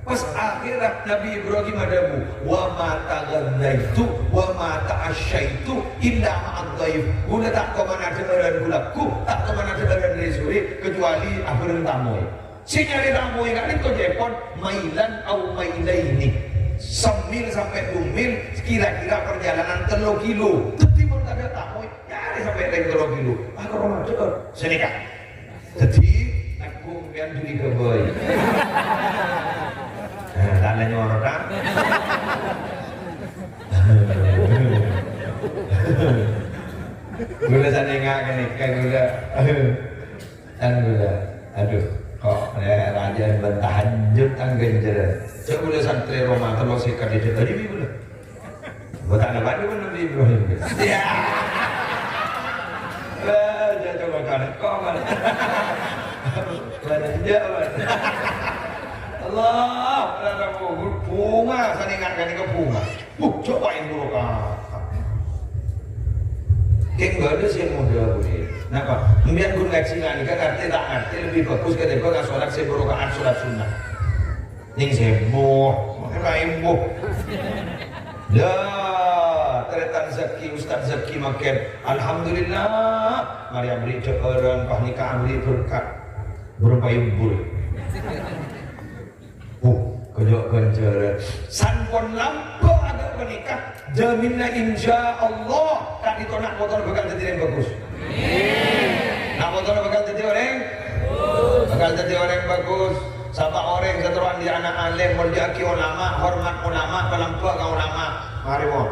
Pas akhèrra Nabi Ibrahim adhâbu, "Wa ma taghadzaitu, wa ma ta'asyaitu illa ma'adh dhaif." Ghulâ ta' toman adhâ'ârân ghulâ, ta' toman adhâ'ârân rè-sorè, kecuali abhâreng tamoy. Sè nyarè tamoy ka'dinto ca'èpon mailan au mailaini. Samil sampè' dumil, kira-kira perjalanan tello kilo. Dhâddhi mon tadâ' tamoy, nyarè sampè' rèng tello kilo. Ah, kok roma dhâ'âr. Sanèka. Dhâddhi, aku sampèyan juli ghâbây. Nah, ta' la nyoro, ta'? Ghulâ sanènga' ghânèka ghulâ. Kan ghulâ. Adhu, kok rè-, rajâ bân tahajjud angghâ jârâ. Jhâ' ghulâ santrè roma tello sèket è dhâ-, dhâri ghulâ. Bhunten bâdâ bân Nabi Ibrahim. Iyâ. Eh, jhâ' coba kan, kok malah. Bâdâ jhâ', bân. Allah, bhunga, sanènga' ghânèka bhunga. Wuh, coba yang dulu, Kak. Kèng bâdâ sè modâ, Bu. Napa? Sampèyan ghun ngajhi nganèka ngartè ta' ngartè lebbi bhâghus katèmbhâng asolat sè bâroka'an solat sunnah. Nèng sèbuk, makè maèmbuh. Yâ, tarètan Zaki, Ustaz Zaki makèn. Alhamdulillah, marè aberri' dhâ'ârân, pas nèka aberri' berkat. Burung payung bul. Oh, kèya ghânjhârân. Sampon lambâ' aghâ' panèka, jaminna insyaallah ka'dinto na' potona bhâkal dhâddhi orèng bhâghus. Na' potona bhâkal dhâddhi orèng? Bhâkal dhâddhi orèng bhâghus. Sapa orèng sè terro andi' ana' alim, molja'aghi ulama, hormat ulama, palambâ' ka ulama. Marè, mon.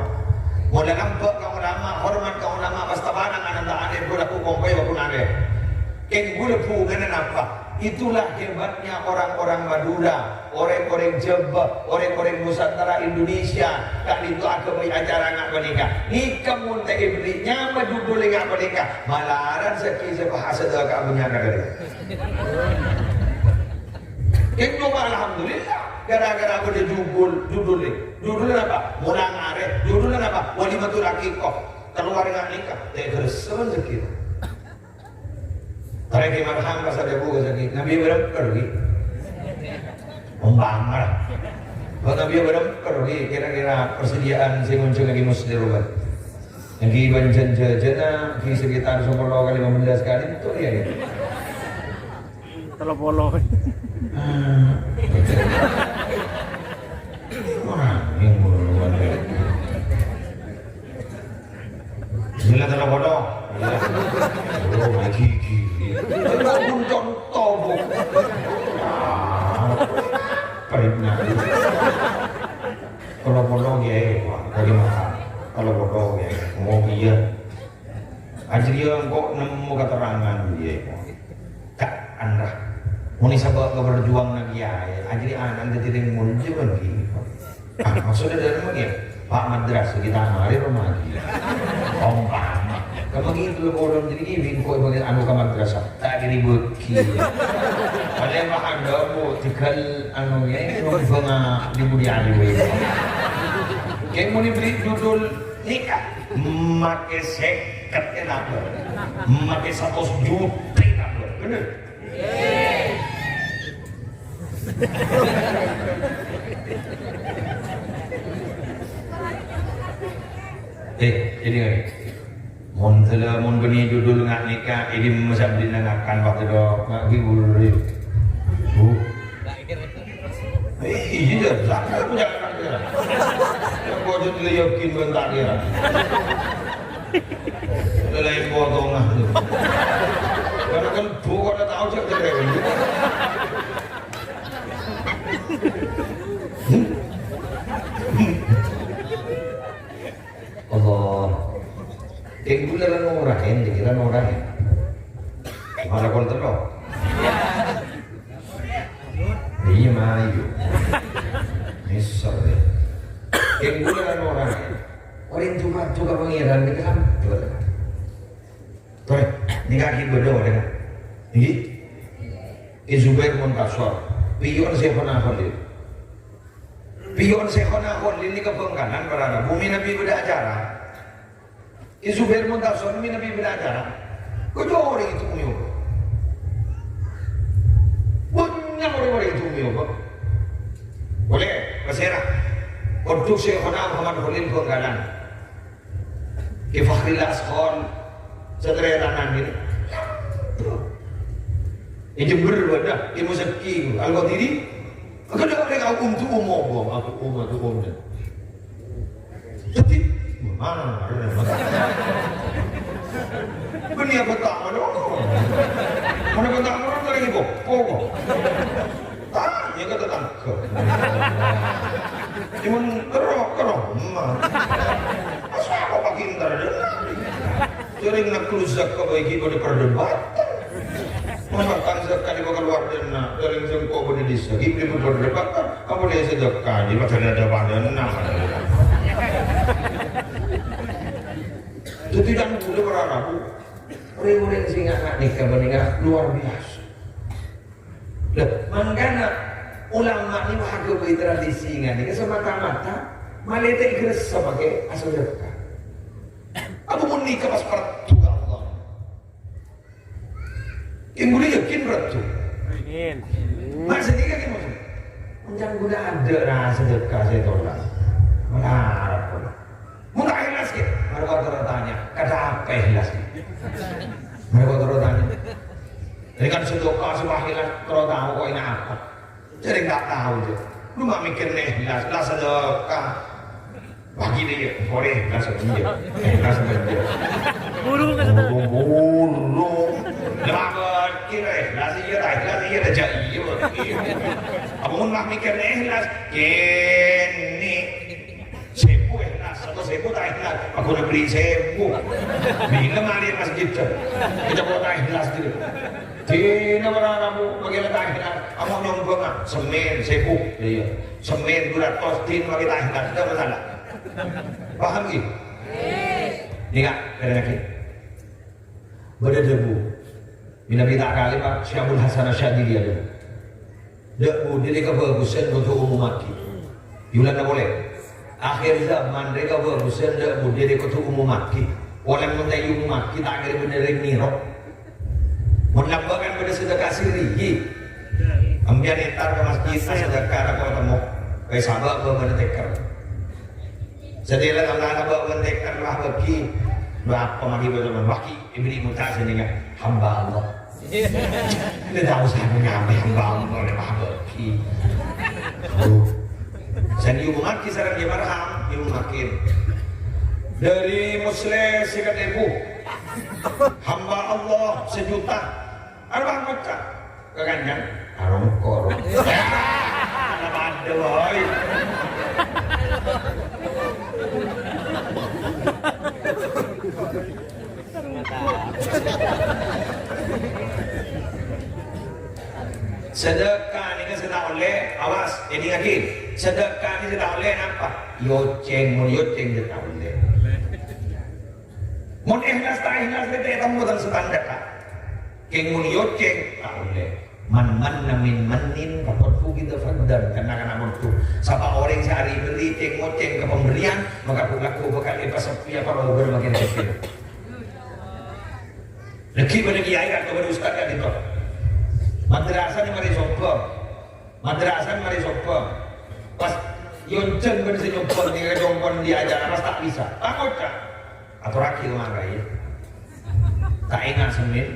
Mon la lambâ' ka ulama, hormat ka ulama, pas tapanang ana' ta' alim, ghulâ ku kompoy wa ku narè. Kèng ghulâ bhungana napa? Itulah hebatnya orang-orang Madura, orèng-orèng Jhâbâ, orèng-orèng Nusantara Indonesia, ka'dinto aghâbây acara nga' panèka. Nèka mon ta' èberri' nyama judul nga' panèka, malaran sakè' sè bahasa ka bânnya' nagara. Kèng coma alhamdulillah, gara-gara bâdâ judul, judul nèka. Judulnya apa? Molang arè. Judulnya apa? Walimatul Aqiqah. Keluar nga' nèka, ta' ghâressèn sakè'. Tarèkè marham pas adhâbu ka sakè', Nabi bârâmpa, ghi? Ompama la. Kok Nabi bârâmpa, ghi? Kira-kira persediaan sè ngonjhângaghi Muslim rowa. Lagi bân jân-jâjâna di sekitar sepuluh kali lima belas kali, betul ya, ya? Tello polo. Ah. Wah, yang ngono. Gila tello polo. Oh, lagi gini. Itu pun contoh, Bu. Ah, pernah. Tello polo, ya, Pak. Bagaimana? Tello polo, ya. Mau iya. Ajâriyâ engko' nemmo katerrangan, yâ, Ka' Andra. Mon è sabâ' ka berjuang na' kèyaè, ajâriyâ ana' dhâddhi rèng molja bân ghi. Ah, maksudnya dâri ma' kèya? Pak madrasah kita mari roma ghi. Ompama. Ka ma' ghi' tello polo jâriyâ ghi' engko' bâgiyân anu ka madrasah. Ta' kèra bâgi. Padahal Pak Andra, Bu, tinggal anu, yâ, nyombhâng, ah, di budi ali, Bu. Kèng mon èberri' judul Nèka, makè sèket è nabâ. Makè satos juta è nabâ. Bener? Eh, ini, eh. Mon sala, mon bânnè judul nga' nèka, ini masa bâdâna ngakan waktu do, nga' ghi' urip. Bu. Iyâ, jâ, sapa punya anak dia? Yang kau jadi yakin bentar dia. Lain potongan tu. Karena kan bukan tahu cak cewek. Allah. Kèng ghulâ la norah, èngghi la norah. Mana kon tello? Iyâ, mayu. Mister, yâ. Kèng bulâ kan orèng. Orèng coma duka Pangèran nèka kan. Torè, nèka ghi' bâdâ orèng. Ngghi? Ki Zubair Muntasor. Piyon Syekhona Kholil. Piyon Syekhona Kholil nèka Bhângkalan para rabu mènabi bâdâ acara. Ki Zubair Muntasor mènabi bâdâ acara. Kodhu orèng ètemmowa. Bânnya' orèng-orèng ètemmowa. Polè, pasèra. Kodhu Syekhona Muhammad Kholil Bhângkalan. Ki Fakhril Askhon. Satria Tanan ini. È Jember bâdâ, Ki Muzaki, Al-Qadiri. Kadhâng orèng aku um-, tu'um apa, aku um-, aku um. Jadi, mana? Bânnè apa ta' mana? Mana apa ta' mana tadi kok? Kok? Tanya ke tetangga. Cuman kerok-kerok, emang. Masa apa Pak Indra ada? Sering nak keluar zakat bagi pada perdebatan. Memakan zakat di keluar dana, dari sengkok pada desa, gitu pada perdebatan. Apa dia sedekah? Di pada ada pada enam. Jadi kan boleh para rabu. Orèng-orèng sè nga' nèka bânnè nga' luar biasa. Lah, mangkana ulama nèka maghâbây tradisi nga' nèka semata-mata malètè' ghâressa makè asadhekka. Apa mon nèka pas parlo ka Allah? Kèng bulâ yakin parlo. Amin. Maksudnya kan gimana? Enjang guna ada rasa sadhekka sè tolak. Melarat pula. Mun ta' ikhlas, ghi? Mara kodhu tanya, "Kada apa ikhlas, ghi?" Mara kodhu tanya. Jadi kan sadhekka sè ta' ikhlas, kodhu tao kok enak apa. Jadi nggak tahu tuh. Lu mak mikir nih, ikhlas, ikhlas sadhekka. Bagi dia, boleh ikhlas apa enggak? Ikhlas apa enggak? Buru ka sadhekka. Buru. Lah, kira ikhlas iya, ta' ikhlas iya, ta' jadi iya, iya. Apa mun mak mikir nih, ikhlas? Kene. Sèbu ikhlas, saratos sèbu ta' ikhlas, aku negeri sèbu. Bilâ malè masjid, kita kok ta' ikhlas gitu. Dina para rabu, bagi ta' ikhlas, kamu nyombong, ah, semèn sèbu, iya. Semèn dua ratus, din bagi ta' ikhlas, tidak masalah. Paham gitu? Ini kak, kadang lagi. Bâdâ dhâbu. Mènabi ta' kalèro, Pak, Syekh Abul Hasan Asyadzili adhâbu. Dhâbu, dhâri kabhâghusân kodhu umumaghi. Yolana polè. Akhir zaman, dhâri kabhâghusân dhâbu, dhâri kodhu umumaghi. Polè mon ta' èumumaghi, ta' kèra bâdâ rèng nèro. Mon lambâ' kan bâdâ sedekah sirri, ghi. Sampèyan entar ka masjid, sedekah ra kok temmo. Kaè sabâ' bâbâna tèkèr. Sadhâjâna Allah bâbâna tèkèr la bâgi. Bârâmpa maghi bâdâ bâgi. Ibni Muta sini kan hamba Allah. Dia tahu saya punya hamba Allah, dia maha bagi. Tuh. Saya diumumkan sareng dia marham, diumumkan. Dari Muslim sekitar ibu. Hamba Allah sejuta. Arwah Mekah. Kekancan. Arongkor. Ada pada, boy. Sedekah nèka sè ta' ollè, awas, èdingngaghi. Sedekah nèka sè ta' ollè napa? Yocèng, mon yocèng ta' ollè. Mon ikhlas ta' ikhlas, rèya ètemmo tang standar, Pak. Kèng mon yocèng, ta' ollè. Man manna min mannin, faqad fuqida faqdan, kan na-kana' mondhu. Sapa orèng sè arè berri' cèng-ngocèng ka pemberian, maka bu-, lagghu bhâkal èpasèppèya parlo bârâmma kèra-kèra. Laghi bâdâ kiai ka'dinto bâdâ ustad ka'dinto. Madrasah nè marè sobung. Madrasah nè marè sobung. Pas yonjhâng bân sè nyombong nèka nyombong di acara pas ta' bisa. Takut, Kak? Atorraghi ka mangkaè. Ta' enga' semèn.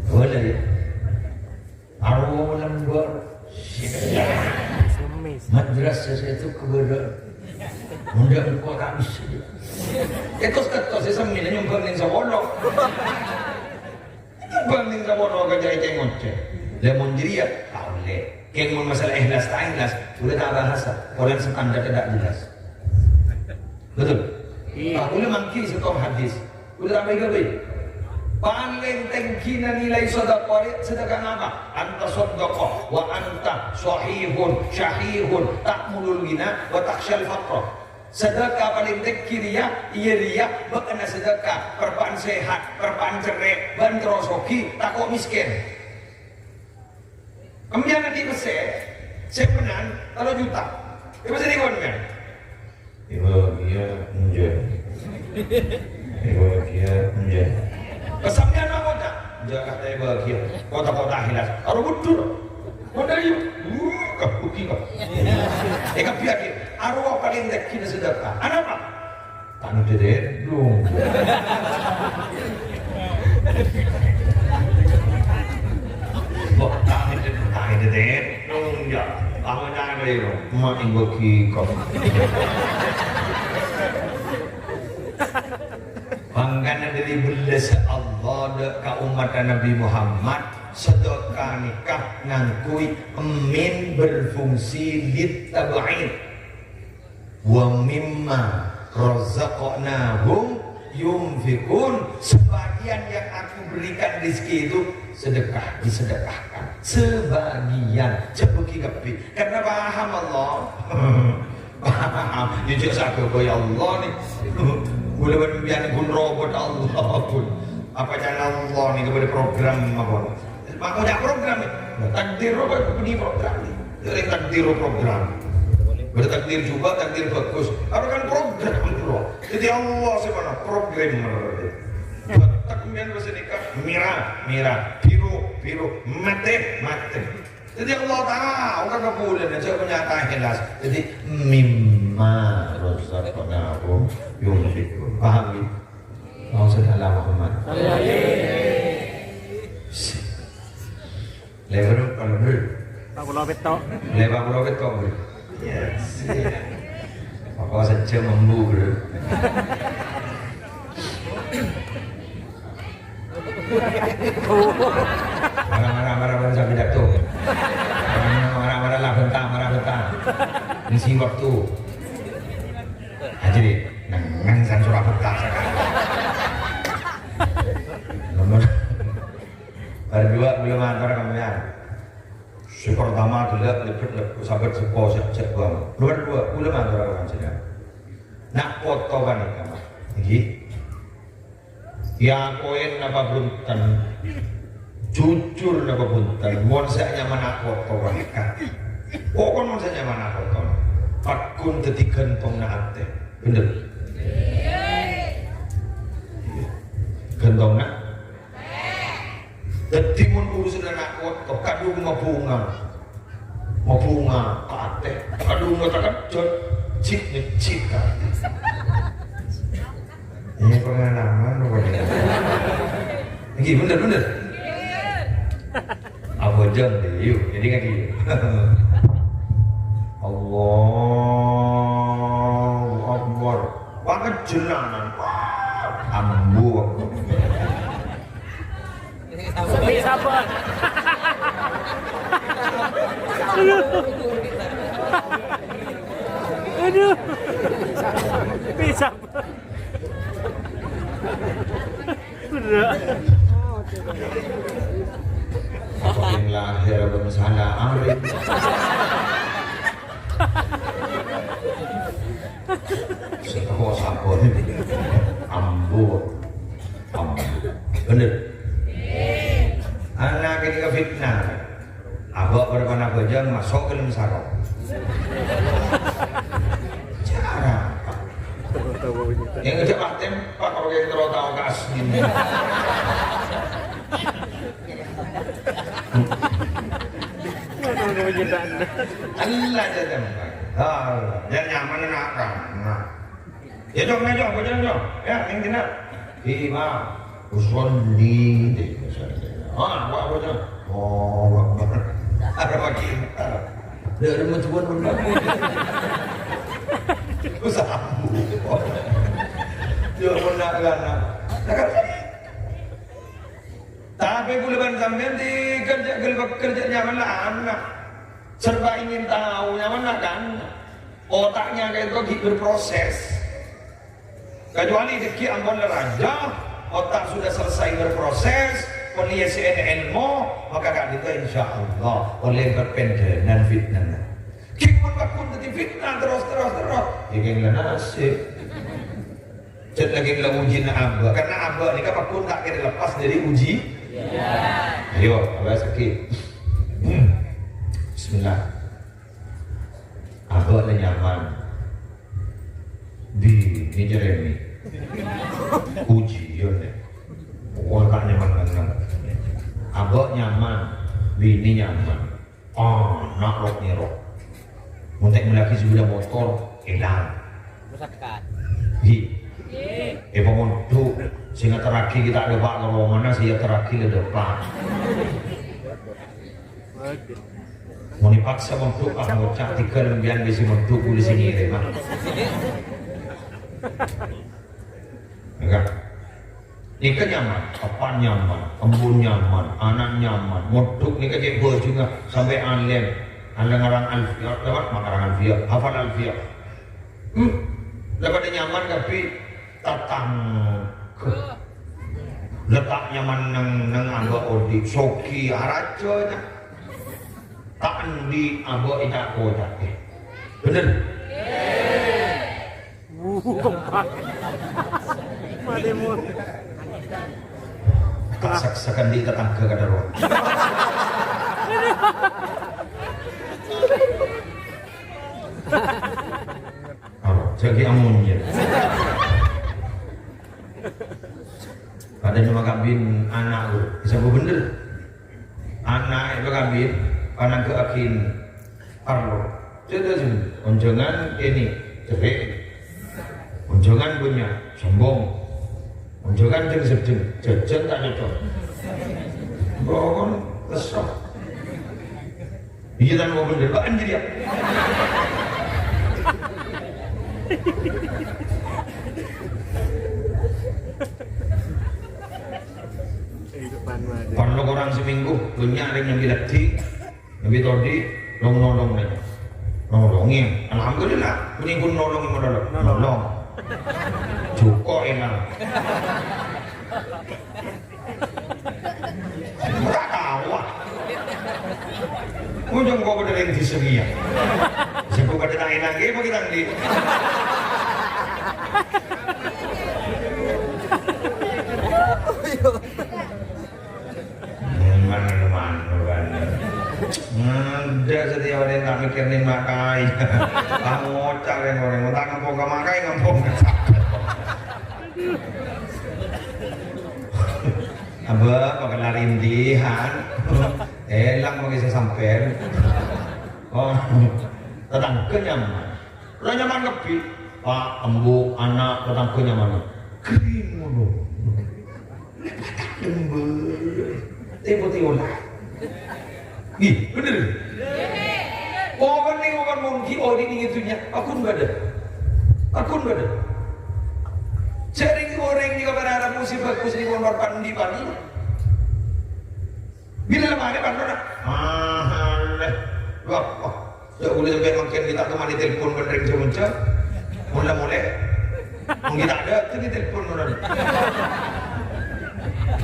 Boleh, ya? Aro lembur. Madrasah sè itu keberadaan. Undang kok tak bisa. Itu kata saya semina nyumbang ning Sawolo. Nyumbang ning Sawolo ka jai cengoceh. Lah mon jârèya, ta' ollè. Kèng mon masalah ikhlas ta' ikhlas, udah tak bahas. Orang standar tidak jelas. Betul? Iya. Pak, udah mangki setor hadis. Bener apa enggak, Bay? Palèng tèngghina nilai sedekah, sedekah apa? Anta saddaqa wa anta sahihun, syahihun, ta'mulul ghina, wa takhsyal faqra. Sedekah palèng tèngghi rèya, iyâ rèya, bâ'na sedekah, perbâ'ân sehat, perbâ'ân cerrè', bân terro soghi, tako' mèskèn. Sampèyan andi' pèssè, sè mennang tello juta. Èpèssèna kèya sampèyan? Èbâghiyâ enjâ'. Èbâghiyâ enjâ'. Pas sampèyan apa, Cak? Enjâ' kata èbâghiyâ. Kota-kota hilas. Aro budhur. Kota yu. Uh, kabuki kok. Èkabbhiyâghi. Aro palèng tèngghina sedekah. Anapa? Tang dede dong. Kok tang dede, tang dede dong ya. Tang nyare lo, ma' ibu kiko. Mangkana dâri bellâs Allah dâ' ka ommatta Nabi Muhammad, sedekah nèka ngangghuy min berfungsi lit tab'id. "Wa mimma razaqnahum yunfiqun." Sebagian yang Aku berikan rezeki itu sedekah, disedekahkan. Sebagian, jhâ' bâghi kabbhi. Karena paham Allah. Paham. Ya, jhâ' saghâbây Allah nè. Mula bân sampèyan ghun robot Allah pun. Apa can Allah nè kepada program apa? Maka banyak program nè. Nah, takdir apa? Ini program nè. Dari takdir program. Bâdâ takdir jubâ', takdir bhâghus. Apa kan program, Bro? Jadi Allah sè mana? Program. Bâtak mèn bâsa nèka, mèra, mèra, biru, biru, matè, matè. Jadi Allah tahu kan kabulâna, jhâ' panyata jelas. Jadi, "Mimma razaqnahum yunfiqun." Paham, ya? Allahumma shalli ala Muhammad. Lèbâr, kalau bro. Empat puluh peto. Lèbâr empat puluh peto, bro. Yes. Apa saja mambu, bro. Marah, marah, marah, marah, sampai jatuh. Marah, marah, marah, lah, bentar, marah, bentar. Ngisi waktu. Aja deh, nang, nang, san surah bentar, sekarang. Nomor. Bâr duwâ' kaulâ mator ka sampèyan. Sè partama ghellâ' lebbet leb-, sabât seppo sè, sè bâng. Nomor duwâ', kaulâ mator ka panjhennengngan. Na' poto panèka, Mas. Ngghi. Èakoè napa bhunten? Jujur napa bhunten? Mon sè anyama na' poto panèka. Pokokna mon sè anyama na' poto. Pagghun dhâddhi ghântongnga atè. Bhender? Iyâ. Ghântongnga Dhâddhi, mon urusan ana' kowat, kadhung mabhunga. Mabhunga ka atè. Kadhung takejjhât, jhik-ngejjhik ka atè. Ini pengalaman, pokoknya. Ngghi, bhender, bhender. Abhâjâng, yuk, jadi ngaji. Allahu Akbar. Wah, kejelanan. Wah, ambu. Sepi sabar. Aduh. Aduh. Sepi sabar. Berat. Yang lahir belum sana arif. Sapa-sapa. Ambu. Ambu. Bhender. Ana' kènè' ka fitnah. Abâ' bârâmma bhâjâng maso' ka dâlem sarong. Cara apa? Yang ngajak paten, Pak, kalau yang terlalu tahu ke asli. Allah jadang. Allah. Yang nyaman nak kan. Nah. Ya, Cong, ya, Cong, bocah, Cong. Ya, yang kena. Imam. Usolli. Ah, apa, bocah? Oh, Akbar. Ada lagi. Dari mencuan benar. Usaha. Ya, benar, kan? Nah, kan? Tapè kaulâ bân sampèyan dikerja-, kerja nyaman la ana'. Serba ingin tahu nyaman la kan. Otaknya kayak itu lagi berproses. Kecuali dhâggi' ampon la rajâ, Otak sudah selesai berproses, pon èyessè'è èlmo, maka ka'dinto insyaallah ollè berpendhânan fitnana. Ghi' pon pagghun dhâddhi fitna terros, terros, terros. Yâ kèng la nasib. Jhât laghi la ujina abâ'. Karena abâ' nèka pagghun ta' kèra lepas dâri uji. Ayo, abâ' sakit. Bismillah. Abâ' la nyaman. Binè nyarèmè. Ujian, ya. Wah, ta' nyaman neng-neng. Abâ' nyaman. Binè nyaman. Ana' rok-nèrok. Mon ta' mellèaghi sepeda motor, èlang. Ghi. È pamondhuk, sè ngaterraghi ghi' ta' dâpa' ka romana, sè èaterraghi la dâpa'. Mon èpaksa mondhuk, ah, ngoca' tèghâl embiyan bhâi sè mondhuk, ghulâ sè ngèrèm, ah. Enggak. Nèka nyaman, eppa nyaman, embu nyaman, ana' nyaman, mondhuk nèka cè' bhâjungnga sampè' alèm. Alèm ngarang Alfiyah, lewat ngarang Alfiyah, hafal Alfiyah. Hmm, la padâ nyaman kabbhi tatangghâ. La ta' nyaman neng, neng abâ' odi', soghi, arajâ, nya. Ta' andi' abâ' èca'-koca'è. Bhender? Wuh, kompak. Matè mon. Ta' sek-, sakandi' tatangghâ kadâ' rowa. Oh, jâgâ amonnya. Padâ coma kabin ana', bisa bhender. Ana' èpakabin, panangghâ'âghin parlo. Cedhâ sih, onjhângan kènè', cerrè'. Onjhângan bânnya', sombong. Onjhângan dhâng-seddhâng, jhâjhân ta' cocok. Bâkon, lesso. Iyâ, tan mau bhender, bâ'ân jârèya. Parlo korang seminggu, bânnya' rèng nyambi laddi, nyambi todi, long-nolong rèng. Nolongè, alhamdulillah, mènèpon nolong, nolong. Nolong. Jhuko' ènal. Ora tao, ah. Mon jhâ' engko' padâ rèng dhisa kèya. Sengko' padâ ta' ènakè, apa kita ndi'? Mana-mana, kan. Nggak ada setiap hari tak mikirin mak kai. Kamu cari orang, tak ngempong ke mak kai, ngempong ke. Abâ', pakala rindihan. Èlang mangkèn sè sampèyan. Oh, tatangghâ nyaman. La nyaman kabbhi. Pa', embu', ana', tatangghâ nyaman. Kering ngono. Lèbât lembur. Tempo tèola. Ih, bhender. Pokokna, pokokna mon ghi' odi' neng è dhunnya, pagghun bâdâ. Pagghun bâdâ. Jhâ' rèng-orèng nèka para Arab mesti bhâghus nèka mon parlo andi' parlo. Bilâ la marè parlona? Mahal. Wah, wah. Jhâ' ghulâ sampè' mangkèn ghi' ta' kemma ètelpon bân rèng Jogja. Mon la molè. Mon ghi' ta' dâteng ètelpon bân.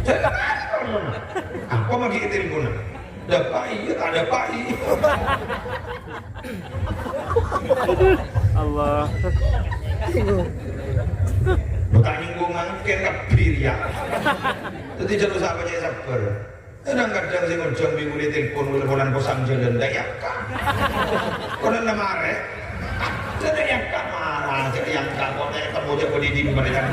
Jhâ' la marè parlona. Apa ma' ghi' ètelpon? Dâpa' iyâ, ta' dâpa' iyâ. Allah. Bukan nyinggung mangkèn kabbhi rèya. Dhâddhi jhâ' osa bânnya' sabbhâr. Kadhâng-kadhâng sè ngojhâng bi' ghulâ telpon, ghulâ polana posang jhâlân, ta' èangka'. Polana marè. Ta' èangka', marè, ta' èangka', kok ta' ètemmo jhâ' bâdâ è dinna' marè kan.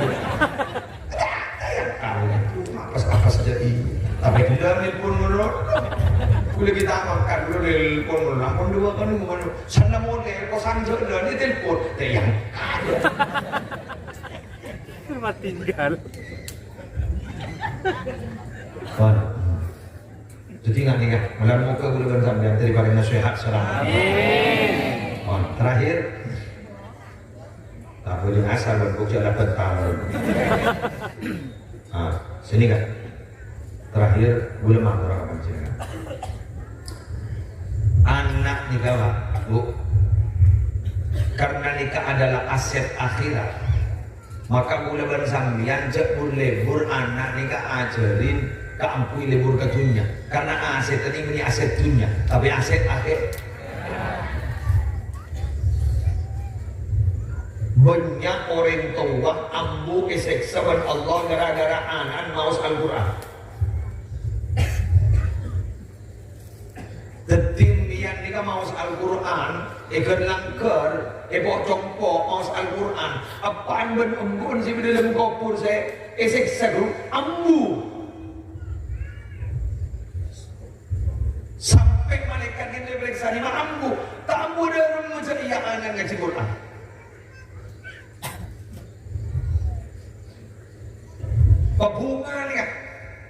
Apa-apa saja ini. Tapi dia nelpon ngono. Boleh kita makan dulu, nelpon ngono. Ampun dua kali ngono. Sana model, kosan jodoh, ini telepon. Teh yang ada. Tempat tinggal. Pon. Jadi nggak nih ya, malam muka dulu kan sampean dari paling nasihat salam. Amin. Pon. Terakhir, Tahu yang asal dan bukti ada bentar. Ah, sini kan. Terakhir, ghulâ mator ka panjhennengan. Ana' nèka, Pak, Bu, karena nèka adalah aset akhirat. Maka kaulâ bân sampèyan jhâ' bur-lebur ana' nèka ajhârin kaangghuy lebur ka dhunnya. Karna asèt nèka mènè asèt dhunnya, tapè asèt akhèr. Bânnya' orèng towa ambu èsèksa bân Allah ghârâ-ghârâ ana'na maos Al-Qur'an. Dhâddhi, sampèyan nèka maos Al-Qur'an, èghâr-langghâr, èpo'-compo' maos Al-Qur'an. Eppa'na bân embu'na sè è dhâlem kobhur sè èsèksa, ghu, ambu. Sampè' malaèkat ghellâ' èparèksanè, ma' ambu. Ta' ambu dhâremma jârèya ana' ngajhi Qur'an. Pabhunga nèka.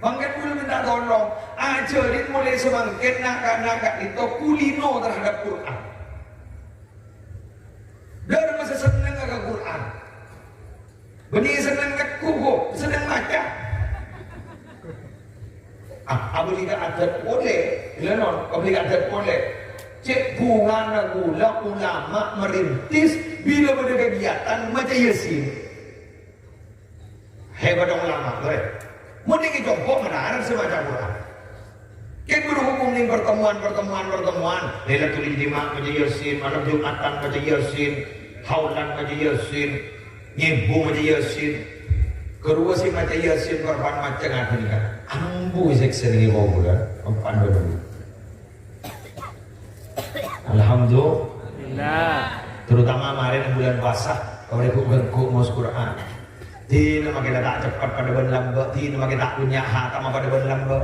Mangkèn kaulâ mènta tolong, ajhârin molaè samangkèn na'-kana' ka'dinto kulino terhadap Qur'an. Dhâremma sè sennengnga ka Qur'an. Bânnè senneng negghu, Bu, senneng maca. Ah, abâli ka adat polè, ghellâ' non, abâli ka adat polè. Cè' bhungana kaulâ ulama merintis bilâ bâdâ kegiatan maca Yasin. Hebat ulama, bârè. Mon nèka compo' manaran sè maca Qur'an. Kèng buru hukum nèng pertemuan, pertemuan, pertemuan. Lailatul Ijtima' maca Yasin, malem Jumatan maca Yasin, haulan maca Yasin, nyèbu maca Yasin. Karowa sè maca Yasin, korban maca ngaten nèka. Ambu sèksa nèng kobhurân, empan bâdâ. Alhamdulillah. Terutama marèna bulân puasa, orèng ghu-, ghu-, maos Qur'an. Dinah makè la ta' ceppet padâ bân lambâ', dinah makè ta' bânnya' hatam padâ bân lambâ'.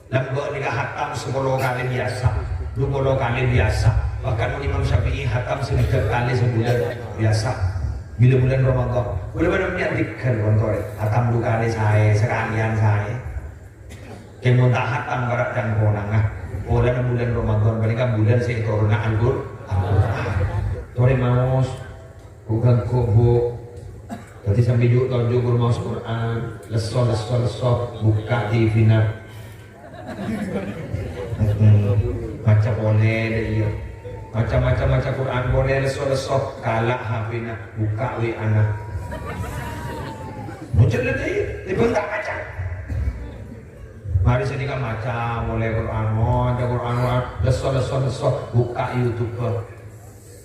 Lambâ' nèka hatam sapolo kalè biyasa, dupolo kalè biyasa. Bahkan Imam Syafi'i hatam sanèddhâk kalè sabulân biyasa. Bilâ bulân Ramadan, bulân bân nèka dhika, Bang Torè. Hatam du kalè saè, sakalèyan saè. Kèng mon ta' hatam para' cangkonangnga. Polana bulân Ramadan panèka bulân sè ètoronna Al-Qur-, Al-Qur'an. Torè maos, bu-, ghu-, ghu-, Bu. Dhâddhi sampè' ju'-toju' ghuru maos Qur'an, lesso, lesso, lesso, bukka' T V-na. Mm-mm. Maca polè, dâ' iyâ. Maca, maca, maca Qur'an polè, lesso, lesso, kala' H P-na, bukka' W A-na. Muncul dâ' iyâ, dibânta maca. Marè sanèka maca polè Qur'an, maca Qur'an, Qur'an, lesso, lesso, lesso, bukka' YouTube.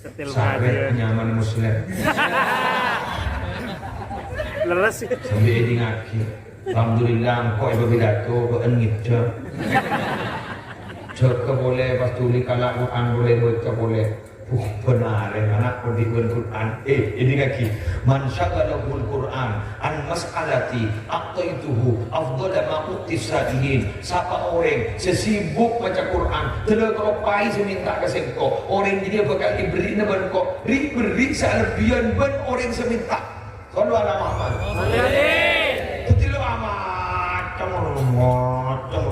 Ketil Sarè kajian. Nyaman Muslim. Leres sih. Sambil èdingngaghi. Alhamdulillah, engko' èpapidato, bâ'en ngèdhâ. Jâgâ polè, pas dhuli kala' Qur'an polè, baca polè. Uh, bân arè, ana' odi' bân Qur'an. Eh, èdingngaghi. "Man syaghalahul Qur'an an mas'alati a'taituhu afdhala ma u'tis sa'ilin." Sapa orèng sè sibuk maca Qur'an, dâlâ kaloppaè sè mènta ka sèngko', orèng jârèya bhâkal èberri'na bân engko' ri'-berri' sè alebbiyân bân orèng sè mènta. Shallu ala Muhammad. Amin. Dhâddhi lo' amacem, macem.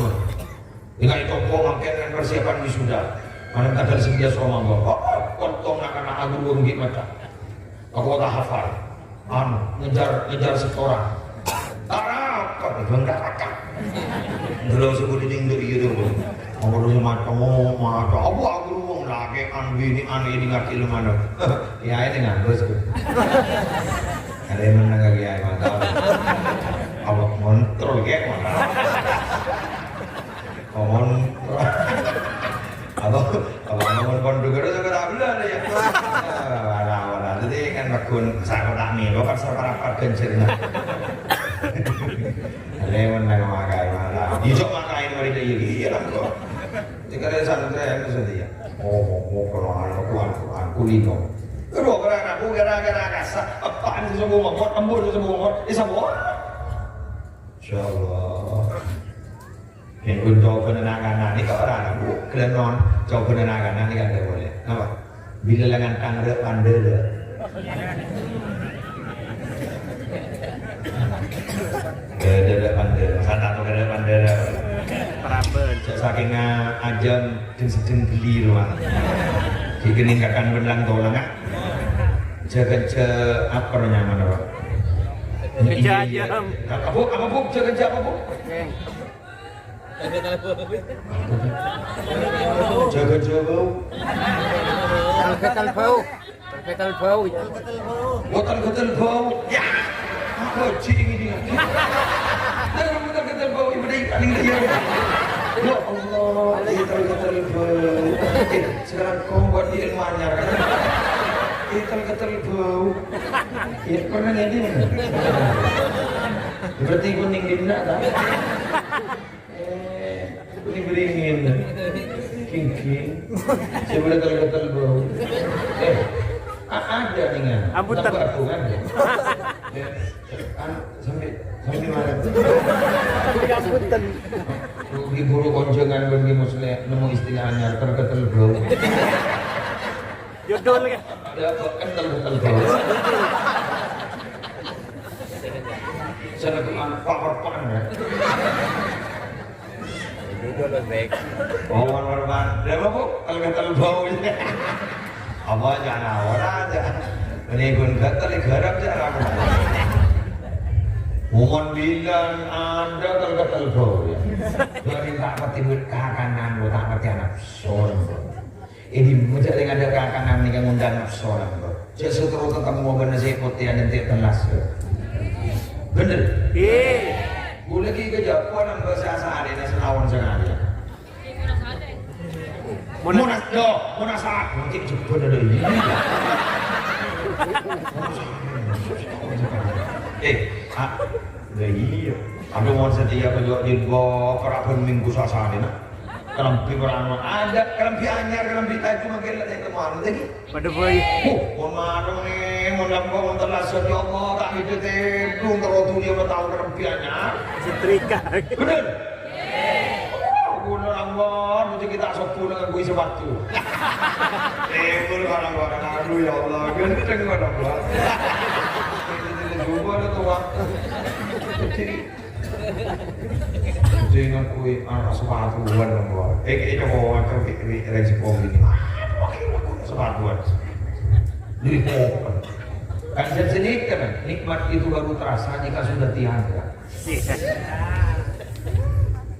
Ènga' ètompo mangkèn kan persiapan wisuda. Malem tanggal sembilan Ramadan. Oh, kontong na'-kana' aguru-guru ghi' maca. Aku tak hafal. Anu, ngejar, ngejar setoran. Tarapa, bangga kakak. Dulu sebut ini enggak iya dulu. Aku dulu maca, maca. Aku, aku dulu wong lagi, anu ini, anu ini ngerti lu mana. Ya, ini ngambek, sebut. Ada yang menang lagi, ya, mantap. Awak kontrol, kayak mana? Omon. Apa? Apa ngomong pondok itu juga tak bener ya. Wala-wala. Jadi kan lagun saya kok tak milo kan saya para ganjil. Ada yang menang makai malah. Bisa makai mari dia iya lah kok. Jika ada santri yang bisa dia. Oh, oh, oh, kalau anak aku, aku, aku lino. Kedua, karena aku gara-gara kasar, apaan sih semua mamot, embun sih semua mamot, ini semua. Insyaallah. Yen pun coba anak-anak ni kok ora ana, Bu. Gelem non, coba anak-anak ni kan ndak boleh. Napa? Bilâ la ngantang rek pandera. Kada ada pandera. Santa tu kada ada pandera. Paraben. Saking ajam dan sedang geli rumah. Di kening kakan belang tolang, ah. Jaga-jaga apa namanya, Pak? Jaga-jaga ajam. Apa, Bu? Apa, Bu? Jaga-jaga apa, Bu? Jaga-jaga. Jaga-jaga. Gatel bau, ya. Gatel bau. Gatel bau. Ya. Apa ciri ini? Gatel bau, ibu dai paling dia. Ya Allah, gatel bau. Eh, sekarang kau buat dia manyar, kan? Gatel bau. Ya, pernah jadi mana? Berarti kuning dinna, tak? Eh, ini beringin. King, king. Saya boleh gatel-gatel bau. Eh, a-, ada nih, kan? Ambutan. Tambah aku, kan? Ya. An-, sampai, sampai mana? Ambutan. Di guru konjengan, bagi muslim, nemu istilah anyar, gatel-gatel bau. Judul, kan? Ada apa? Kental-kental bau. Sana tuh anak power pan, ya. Duduk, Bos, baik. Oh, power pan. Ada apa, Bu? Kalau kata bau. Apa jangan orang aja. Ini pun gatel, garap aja orang. Umon bilang ada kalau kata bau, ya. Dari tak pati kakanan, tak pati anak sorong. Ini mojâ' rèng adâ' kakanan nèka ngundang napso, bro. Jhâ' sotoro tatemmo bân nasè' potè anènte' tellas, bro. Bener? Iyâ. Ghulâ ghi' kajhâbhâ nambâ sè asarèna sataon sakalè. Monas-, yo, monasaat. Mungkin jebol adâ' ini. Eh, ah, lah iyâ. Adâ' mon satèya kajhâbhâ jilbab, para bân minggu sasarèna. Kalambhi warna ada, kalambhi anyar, kalambhi taju, mangkèn la tèngka malem lagi. Padâ bhâi. Oh, mon malem nè, mon lambâ', mon tellasan, ya Allah, ta' ngèdhâ tèdung, terro dhuli ma' tao kalambhi anyar. Setrika. Bener? Oh, ghulâ lambâ', mesti kita sobbhu ngangguy sepatu. Eh, ghulâ lambâ', aduh, ya Allah, ganteng lambâ'. Ini coba ada tuh, Pak. Jadi, Sè ngangguy ana' sapatuwan, lambâ'. Eh, kèya coba wajar, kèya, kèya, rèng sekolah ini. Aduh, akhirnya aku sapatuwan. Jadi, oh, kan jadi sini kan, nikmat itu baru terasa jika sudah tiada.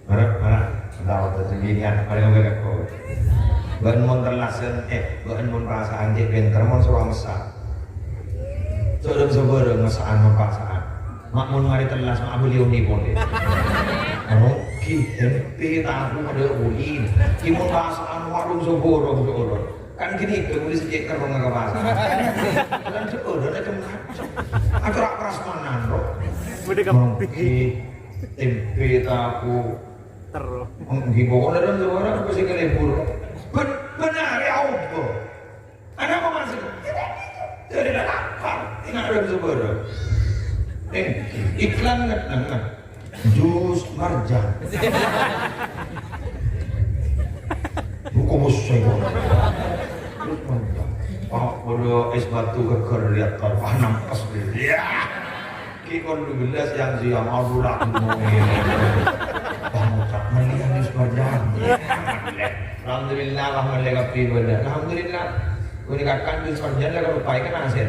Marah, marah. Tahu, terjadinya, paling enggak kok. Bân mon tellasan, eh, bân mon perasaan cè' pènter, mon sè messa. Jhâ' dhâ' sabârâng messa'an mon perasaan. Ma' mon marè tellas, ma' abâli onè polè. Rugi, tempe, tahu, padâ ulin. Ki mon perasaan warung soboro, soboro. Kan gini, bâgulâ sè cè' kerrong ka pasar. Kan soboro, ada cuma. Ada rak prasmanan, bro. Udah kembali. Rugi, tempe, tahu. Terus. Ngghi, pokokna dhân sabârâng apa sè kalebur. Bân-, bân arè aobâ. Ana apa maksud? Jadi lapar. Ina dhân sabârâng. Eh, iklan nget-, nget-, nget. Jus marjan. Buku musik. Jus marjan. Pak, padâ es batu geger lihat, Pak, nampes dia. Ki kon dua belas yang siang, aduh, lah, ngomong ini. Bang Ucap, mendingan di Sukoharjo. Alhamdulillah, lah, mulai kopi bener. Alhamdulillah. Gue dikatakan di Sukoharjo, lah, kalau baik kan hasil.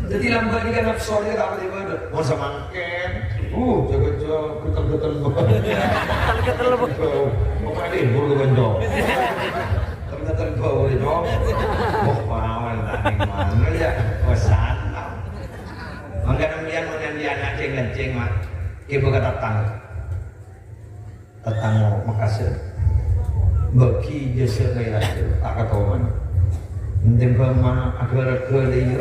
Jadi, lambat ini kan nafsu dia tak tiba-tiba. Mau sama Ken. Uh, jaga-jaga, betul-betul. Betul-betul. Mau kali, bulu kencok. Ternyata bau itu. Wah, pawan tadi mana ya? Wah, santam. Mangkana mbiyan mon nyandhi ana' ceng-ngènceng, Mat. Ki bâkal tatangghâ. Tatangghâ Mekasân. Bâgi jâsâ kaya raja, ta' katoman. Enten bâ' mana ada raga lè iyâ.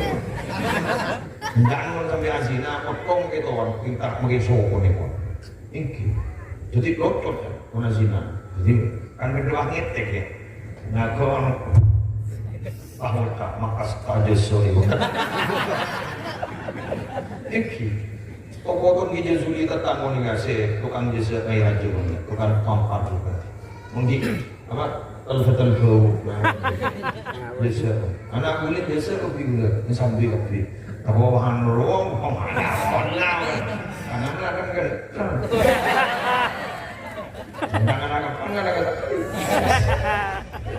Enggak mon sampai azina, potong ketowan, pintar mengke sokone pon. Èngghi. Jadi locot ya, mon azina. Jadi kan bendera ngetek ya. Ngagon. Wah, maka, maka saja, sorry. Èngghi. Pokoknya gini, Juli, tetangga nih, ngasih tukang jasa, kayak aja, tukang pompa juga. Mungkin, apa, tel-, tel-, bau. Jasa. Anak kulit jasa, kopi gula. Ini sambil kopi. Apa bahan ruang, pemana, pemana. Anak-anak kan, kan. Jangan ada kapan ada kata.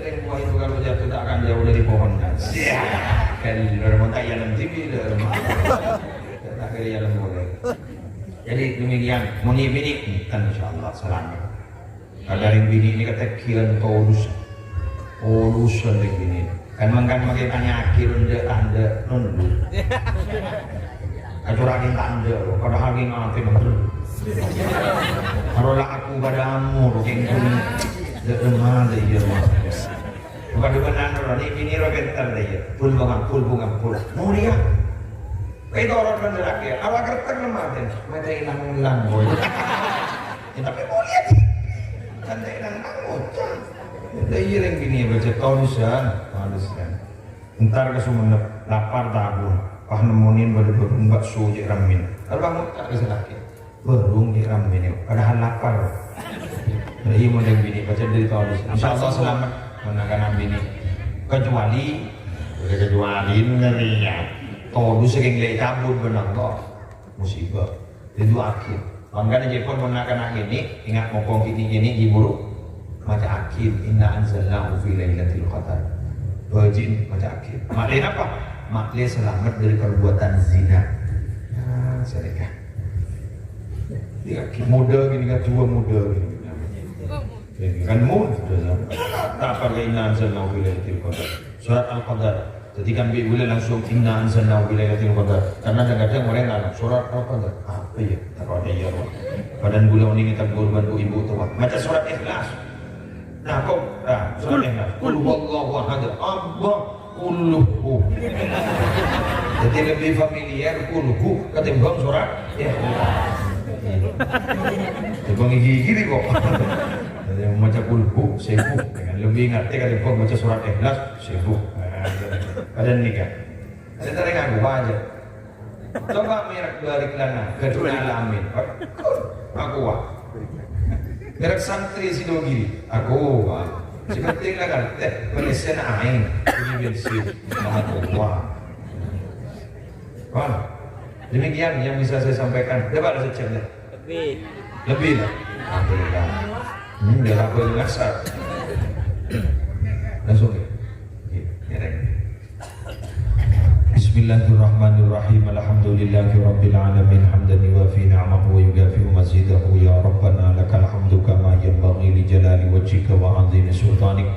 Yang buah itu kalau jatuh tak akan jauh dari pohonnya. Siap. Kan, udah mau tak jalan tinggi, udah. Tak kira jalan boleh. Jadi demikian, muni bini, insyaallah selamat. Ada yang bini ini kata kian taurus. Olusan rèng binè'. Kan mangkana makè panyakèt endâ' tandhâ nondhu. Kacora'aghi tandhâ, padahal ghi' ngatè nondhu. Karo la aku padâ amo, kèng kun. Dâ' remma dâ' iyâ, Mas. Bukan depan anu, ni binè' ro pènter dâ' iyâ. Pul bângal, pul bângal, pul. Mulia. Kaè torot mandhâr akè, awak kertek lemah, Den. Mètè ilang-ilang, boy. Ya, tapi mulia, sih. Kan ta' ilang-ilang, bocah. Lah, iyâ, rèng binè' bâca tolisan, tolisan. Entar ka Sumenep, lapar tabun. Pas nemmonin bâdâ bârung bakso cè' ramen. Kalau bangun tak bisa lagi. Bârung cè' ramen, padahal lapar. Lah, iyâ, mon rèng binè' bâca dâri todus. Insyaallah salamet, mon na'-kana' binè'. Kecuali, kecuali ngèrèng, ya. Todus sakèng lè' cabut bân Allah. Musibah. Ridho akhir. Mangkana jhâ' pon mon na'-kana' ngènè, enga' mokong kènè'-kènè' ghi' buru. Maca'aghi, "Inna anzalnahu fi lailatul qadar." Bâji'na maca'aghi. Ma'lè napa? Ma'lè salamet dâri perbuatan zina. Nah, sèdhâ. Ya, modâ gini kan, dua modâ gini. Ini kan modâ. Apa inna anzalnahu fi lailatul qadar? Surat Al-Qadar. Dhâddhi kan bi' bulâ langsung, "Inna anzalnahu fi lailatul qadar." Karena kadang-kadang orèng nanya, "Surat Al-Qadar apa ya?" Takon iyâ, Pak. Padahal bulâ onèng tegur bân bu ibu towa. Maca surat Ikhlas. Nah, kok, nah, surat Kul-, Ikhlas. Kul huwallahu ahad. Allah, kulhu. Jadi lebih familiar kulhu ketimbang surat Ikhlas. Ketimbang gigi-gigi kok. Jadi maca kulhu, sibuk. Lebih ngerti ketimbang maca surat Ikhlas, sibuk. Nah, ada nikah. Ada tadi ngaku aja. Coba merek barik lana, gadungnga alamin. Aku, wah. Merek santri Sidogiri. Aku, wah. Sè pentèng la kan, tèh, pèlèsèn aèng. Ini bensin. Aku, wah. Wah. Demikian yang bisa saya sampaikan. Coba ada seceknya. Lebih. Lebih lah. Alhamdulillah. Hmm, biar aku yang ngasal. Langsung ya. Iya, ya, Rek. Bismillahirrahmanirrahim. Alhamdulillahirabbil alamin. Hamdan yuwafi ni'amahu wa yukafi'u mazidahu. Ya Rabbana lakal hamdu kama yanbaghi li jalali wajhika wa 'azimi sultanik.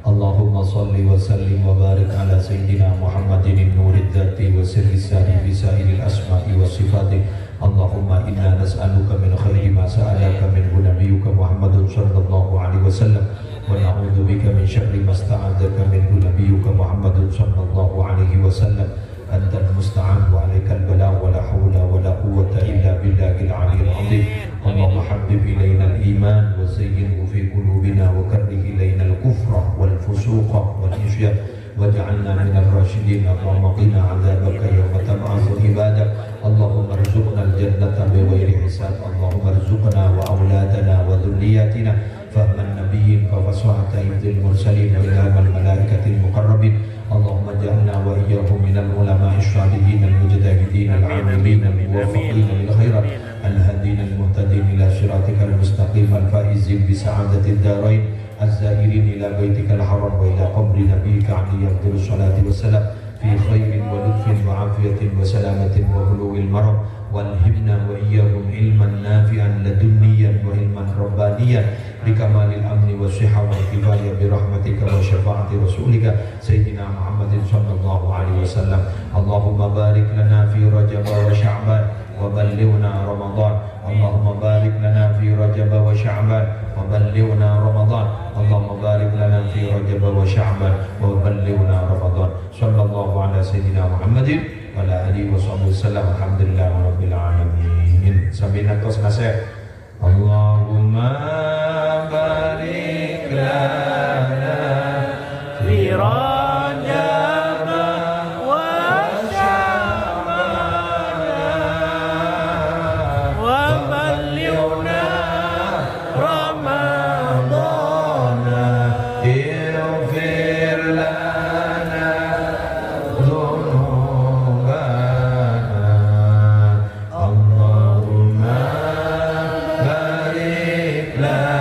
Allahumma shalli wa sallim wa barik ala sayyidina Muhammadin nurid dzati wa sirri sari fi sa'iril asma'i was sifati. Allahumma inna nas'aluka min khairi ma sa'alaka minhu nabiyyuka Muhammadun sallallahu alaihi wasallam, wa na'udzubika min syarri ma sta'adzaka minhu nabiyyuka Muhammadun sallallahu alaihi wasallam. Antal musta'an wa alaikal balagh, wa la haula wa la quwwata illa billahil aliyyil azim. Allahumma habbib ilainal iman wa zayyinhu fi qulubina wa karrih ilainal kufra wal fusuqa wal isyan. Waj'alna minar rasyidin. Allahumma qina adzabaka yauma tab'atsu ibadak. Allahumma rzuqnal jannata bighairi hisab. Allahumma rzuqna wa auladana wa dzurriyyatina fahman nabiyyin wa fasahata hifdzil mursalin wa ilhamal malaikatil muqarrabin. Allahumma ja'alna wa iyyahum minal ulama'ish shalihin al mujtahidin al amilin al muwaffaqin lil khairat al hadin al muhtadin ila siratikal mustaqim al faizin bi sa'adatid darain. الزائرين إلى بيتك الحرام وإلى قبر نبيك عليه أفضل الصلاة والسلام في خير ولطف وعافية وسلامة وبلوغ المرام، وألهمنا وإياهم علما نافعا لدنيا وعلما ربانيا بكمال الأمن والصحة والكفاية برحمتك وشفاعة رسولك سيدنا محمد صلى الله عليه وسلم. اللهم بارك لنا في رجب وشعبان وبلغنا رمضان. اللهم بارك لنا في رجب وشعبان وبلغنا رمضان. اللهم بارك لنا في رجب وشعبان وبلغنا رمضان. صلى الله على سيدنا محمد وعلى آله وصحبه وسلم. الحمد لله رب العالمين. Sami nangtos nasè'. اللهم بارك لنا في رجب وشعبان وبلغنا رمضان. اغفر لنا ذنوبنا. اللهم بارك لنا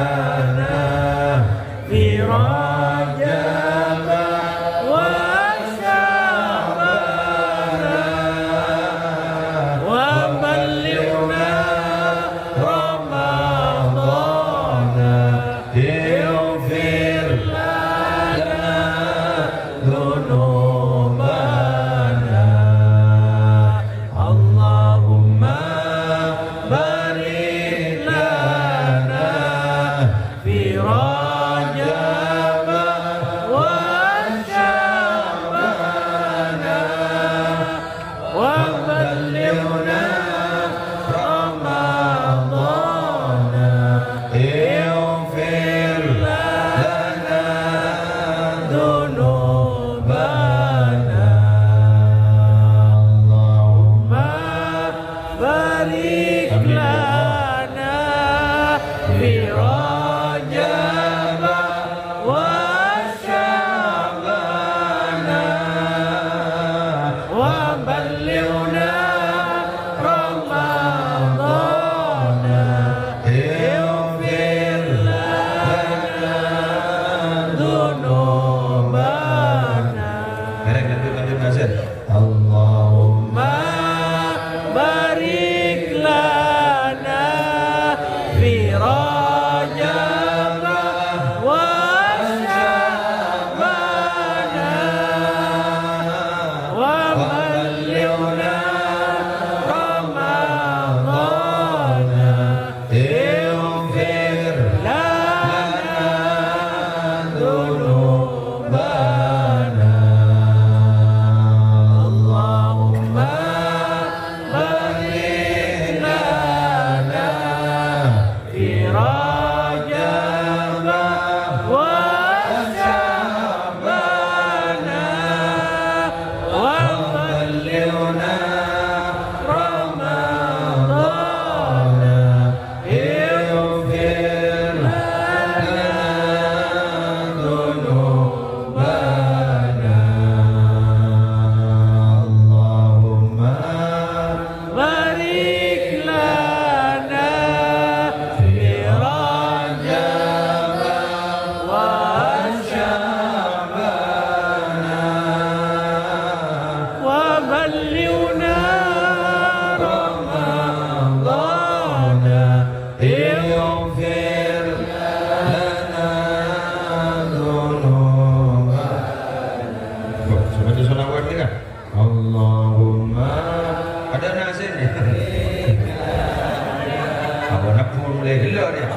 Ghellu' rèya.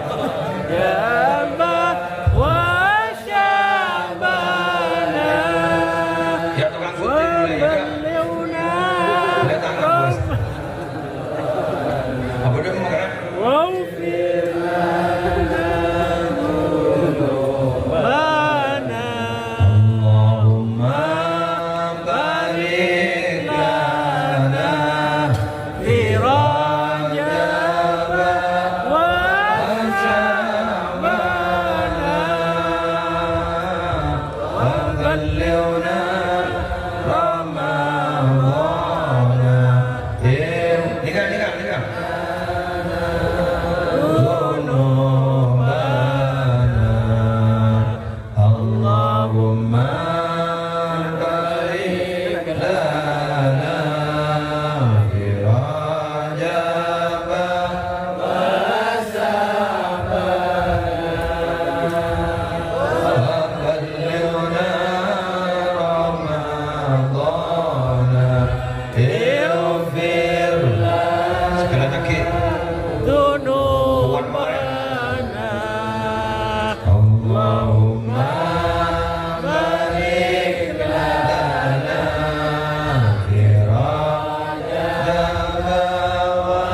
Jaba wa syabana. Ya, tukang syuting mulai, ya. Wa ballighna. Boleh tangan, Bos. Apa dia mau, kan? Waghfir lana dzunubana. Allahumma barik lana fi Rajab wa Sya'ban wa ballighna Ramadhana. Nika, nika, nika. Dzunubana. Allahumma barik lana fi Rajab wa Sya'ban wa ballighna Ramadhana. Ighfir. Sekali lagi. Kuat, Pak. Allahumma barik lana fi Rajab wa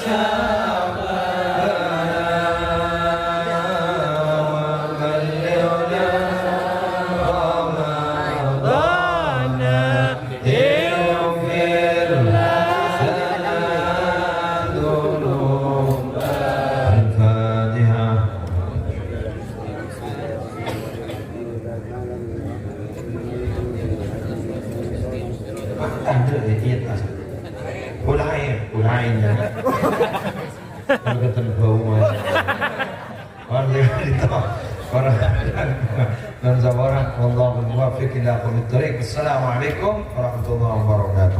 Sya'ban wa ballighna Ramadhana. Ighfir lana dzunub. Al-Fatihah. Tanduk ya, iya, tas. Mulai, mulai, ya. Ketemu, ya. Orang itu, orang, dan saudara, wallahul muwaffiq ila aqwamit thariq. Assalamualaikum warahmatullahi wabarakatuh.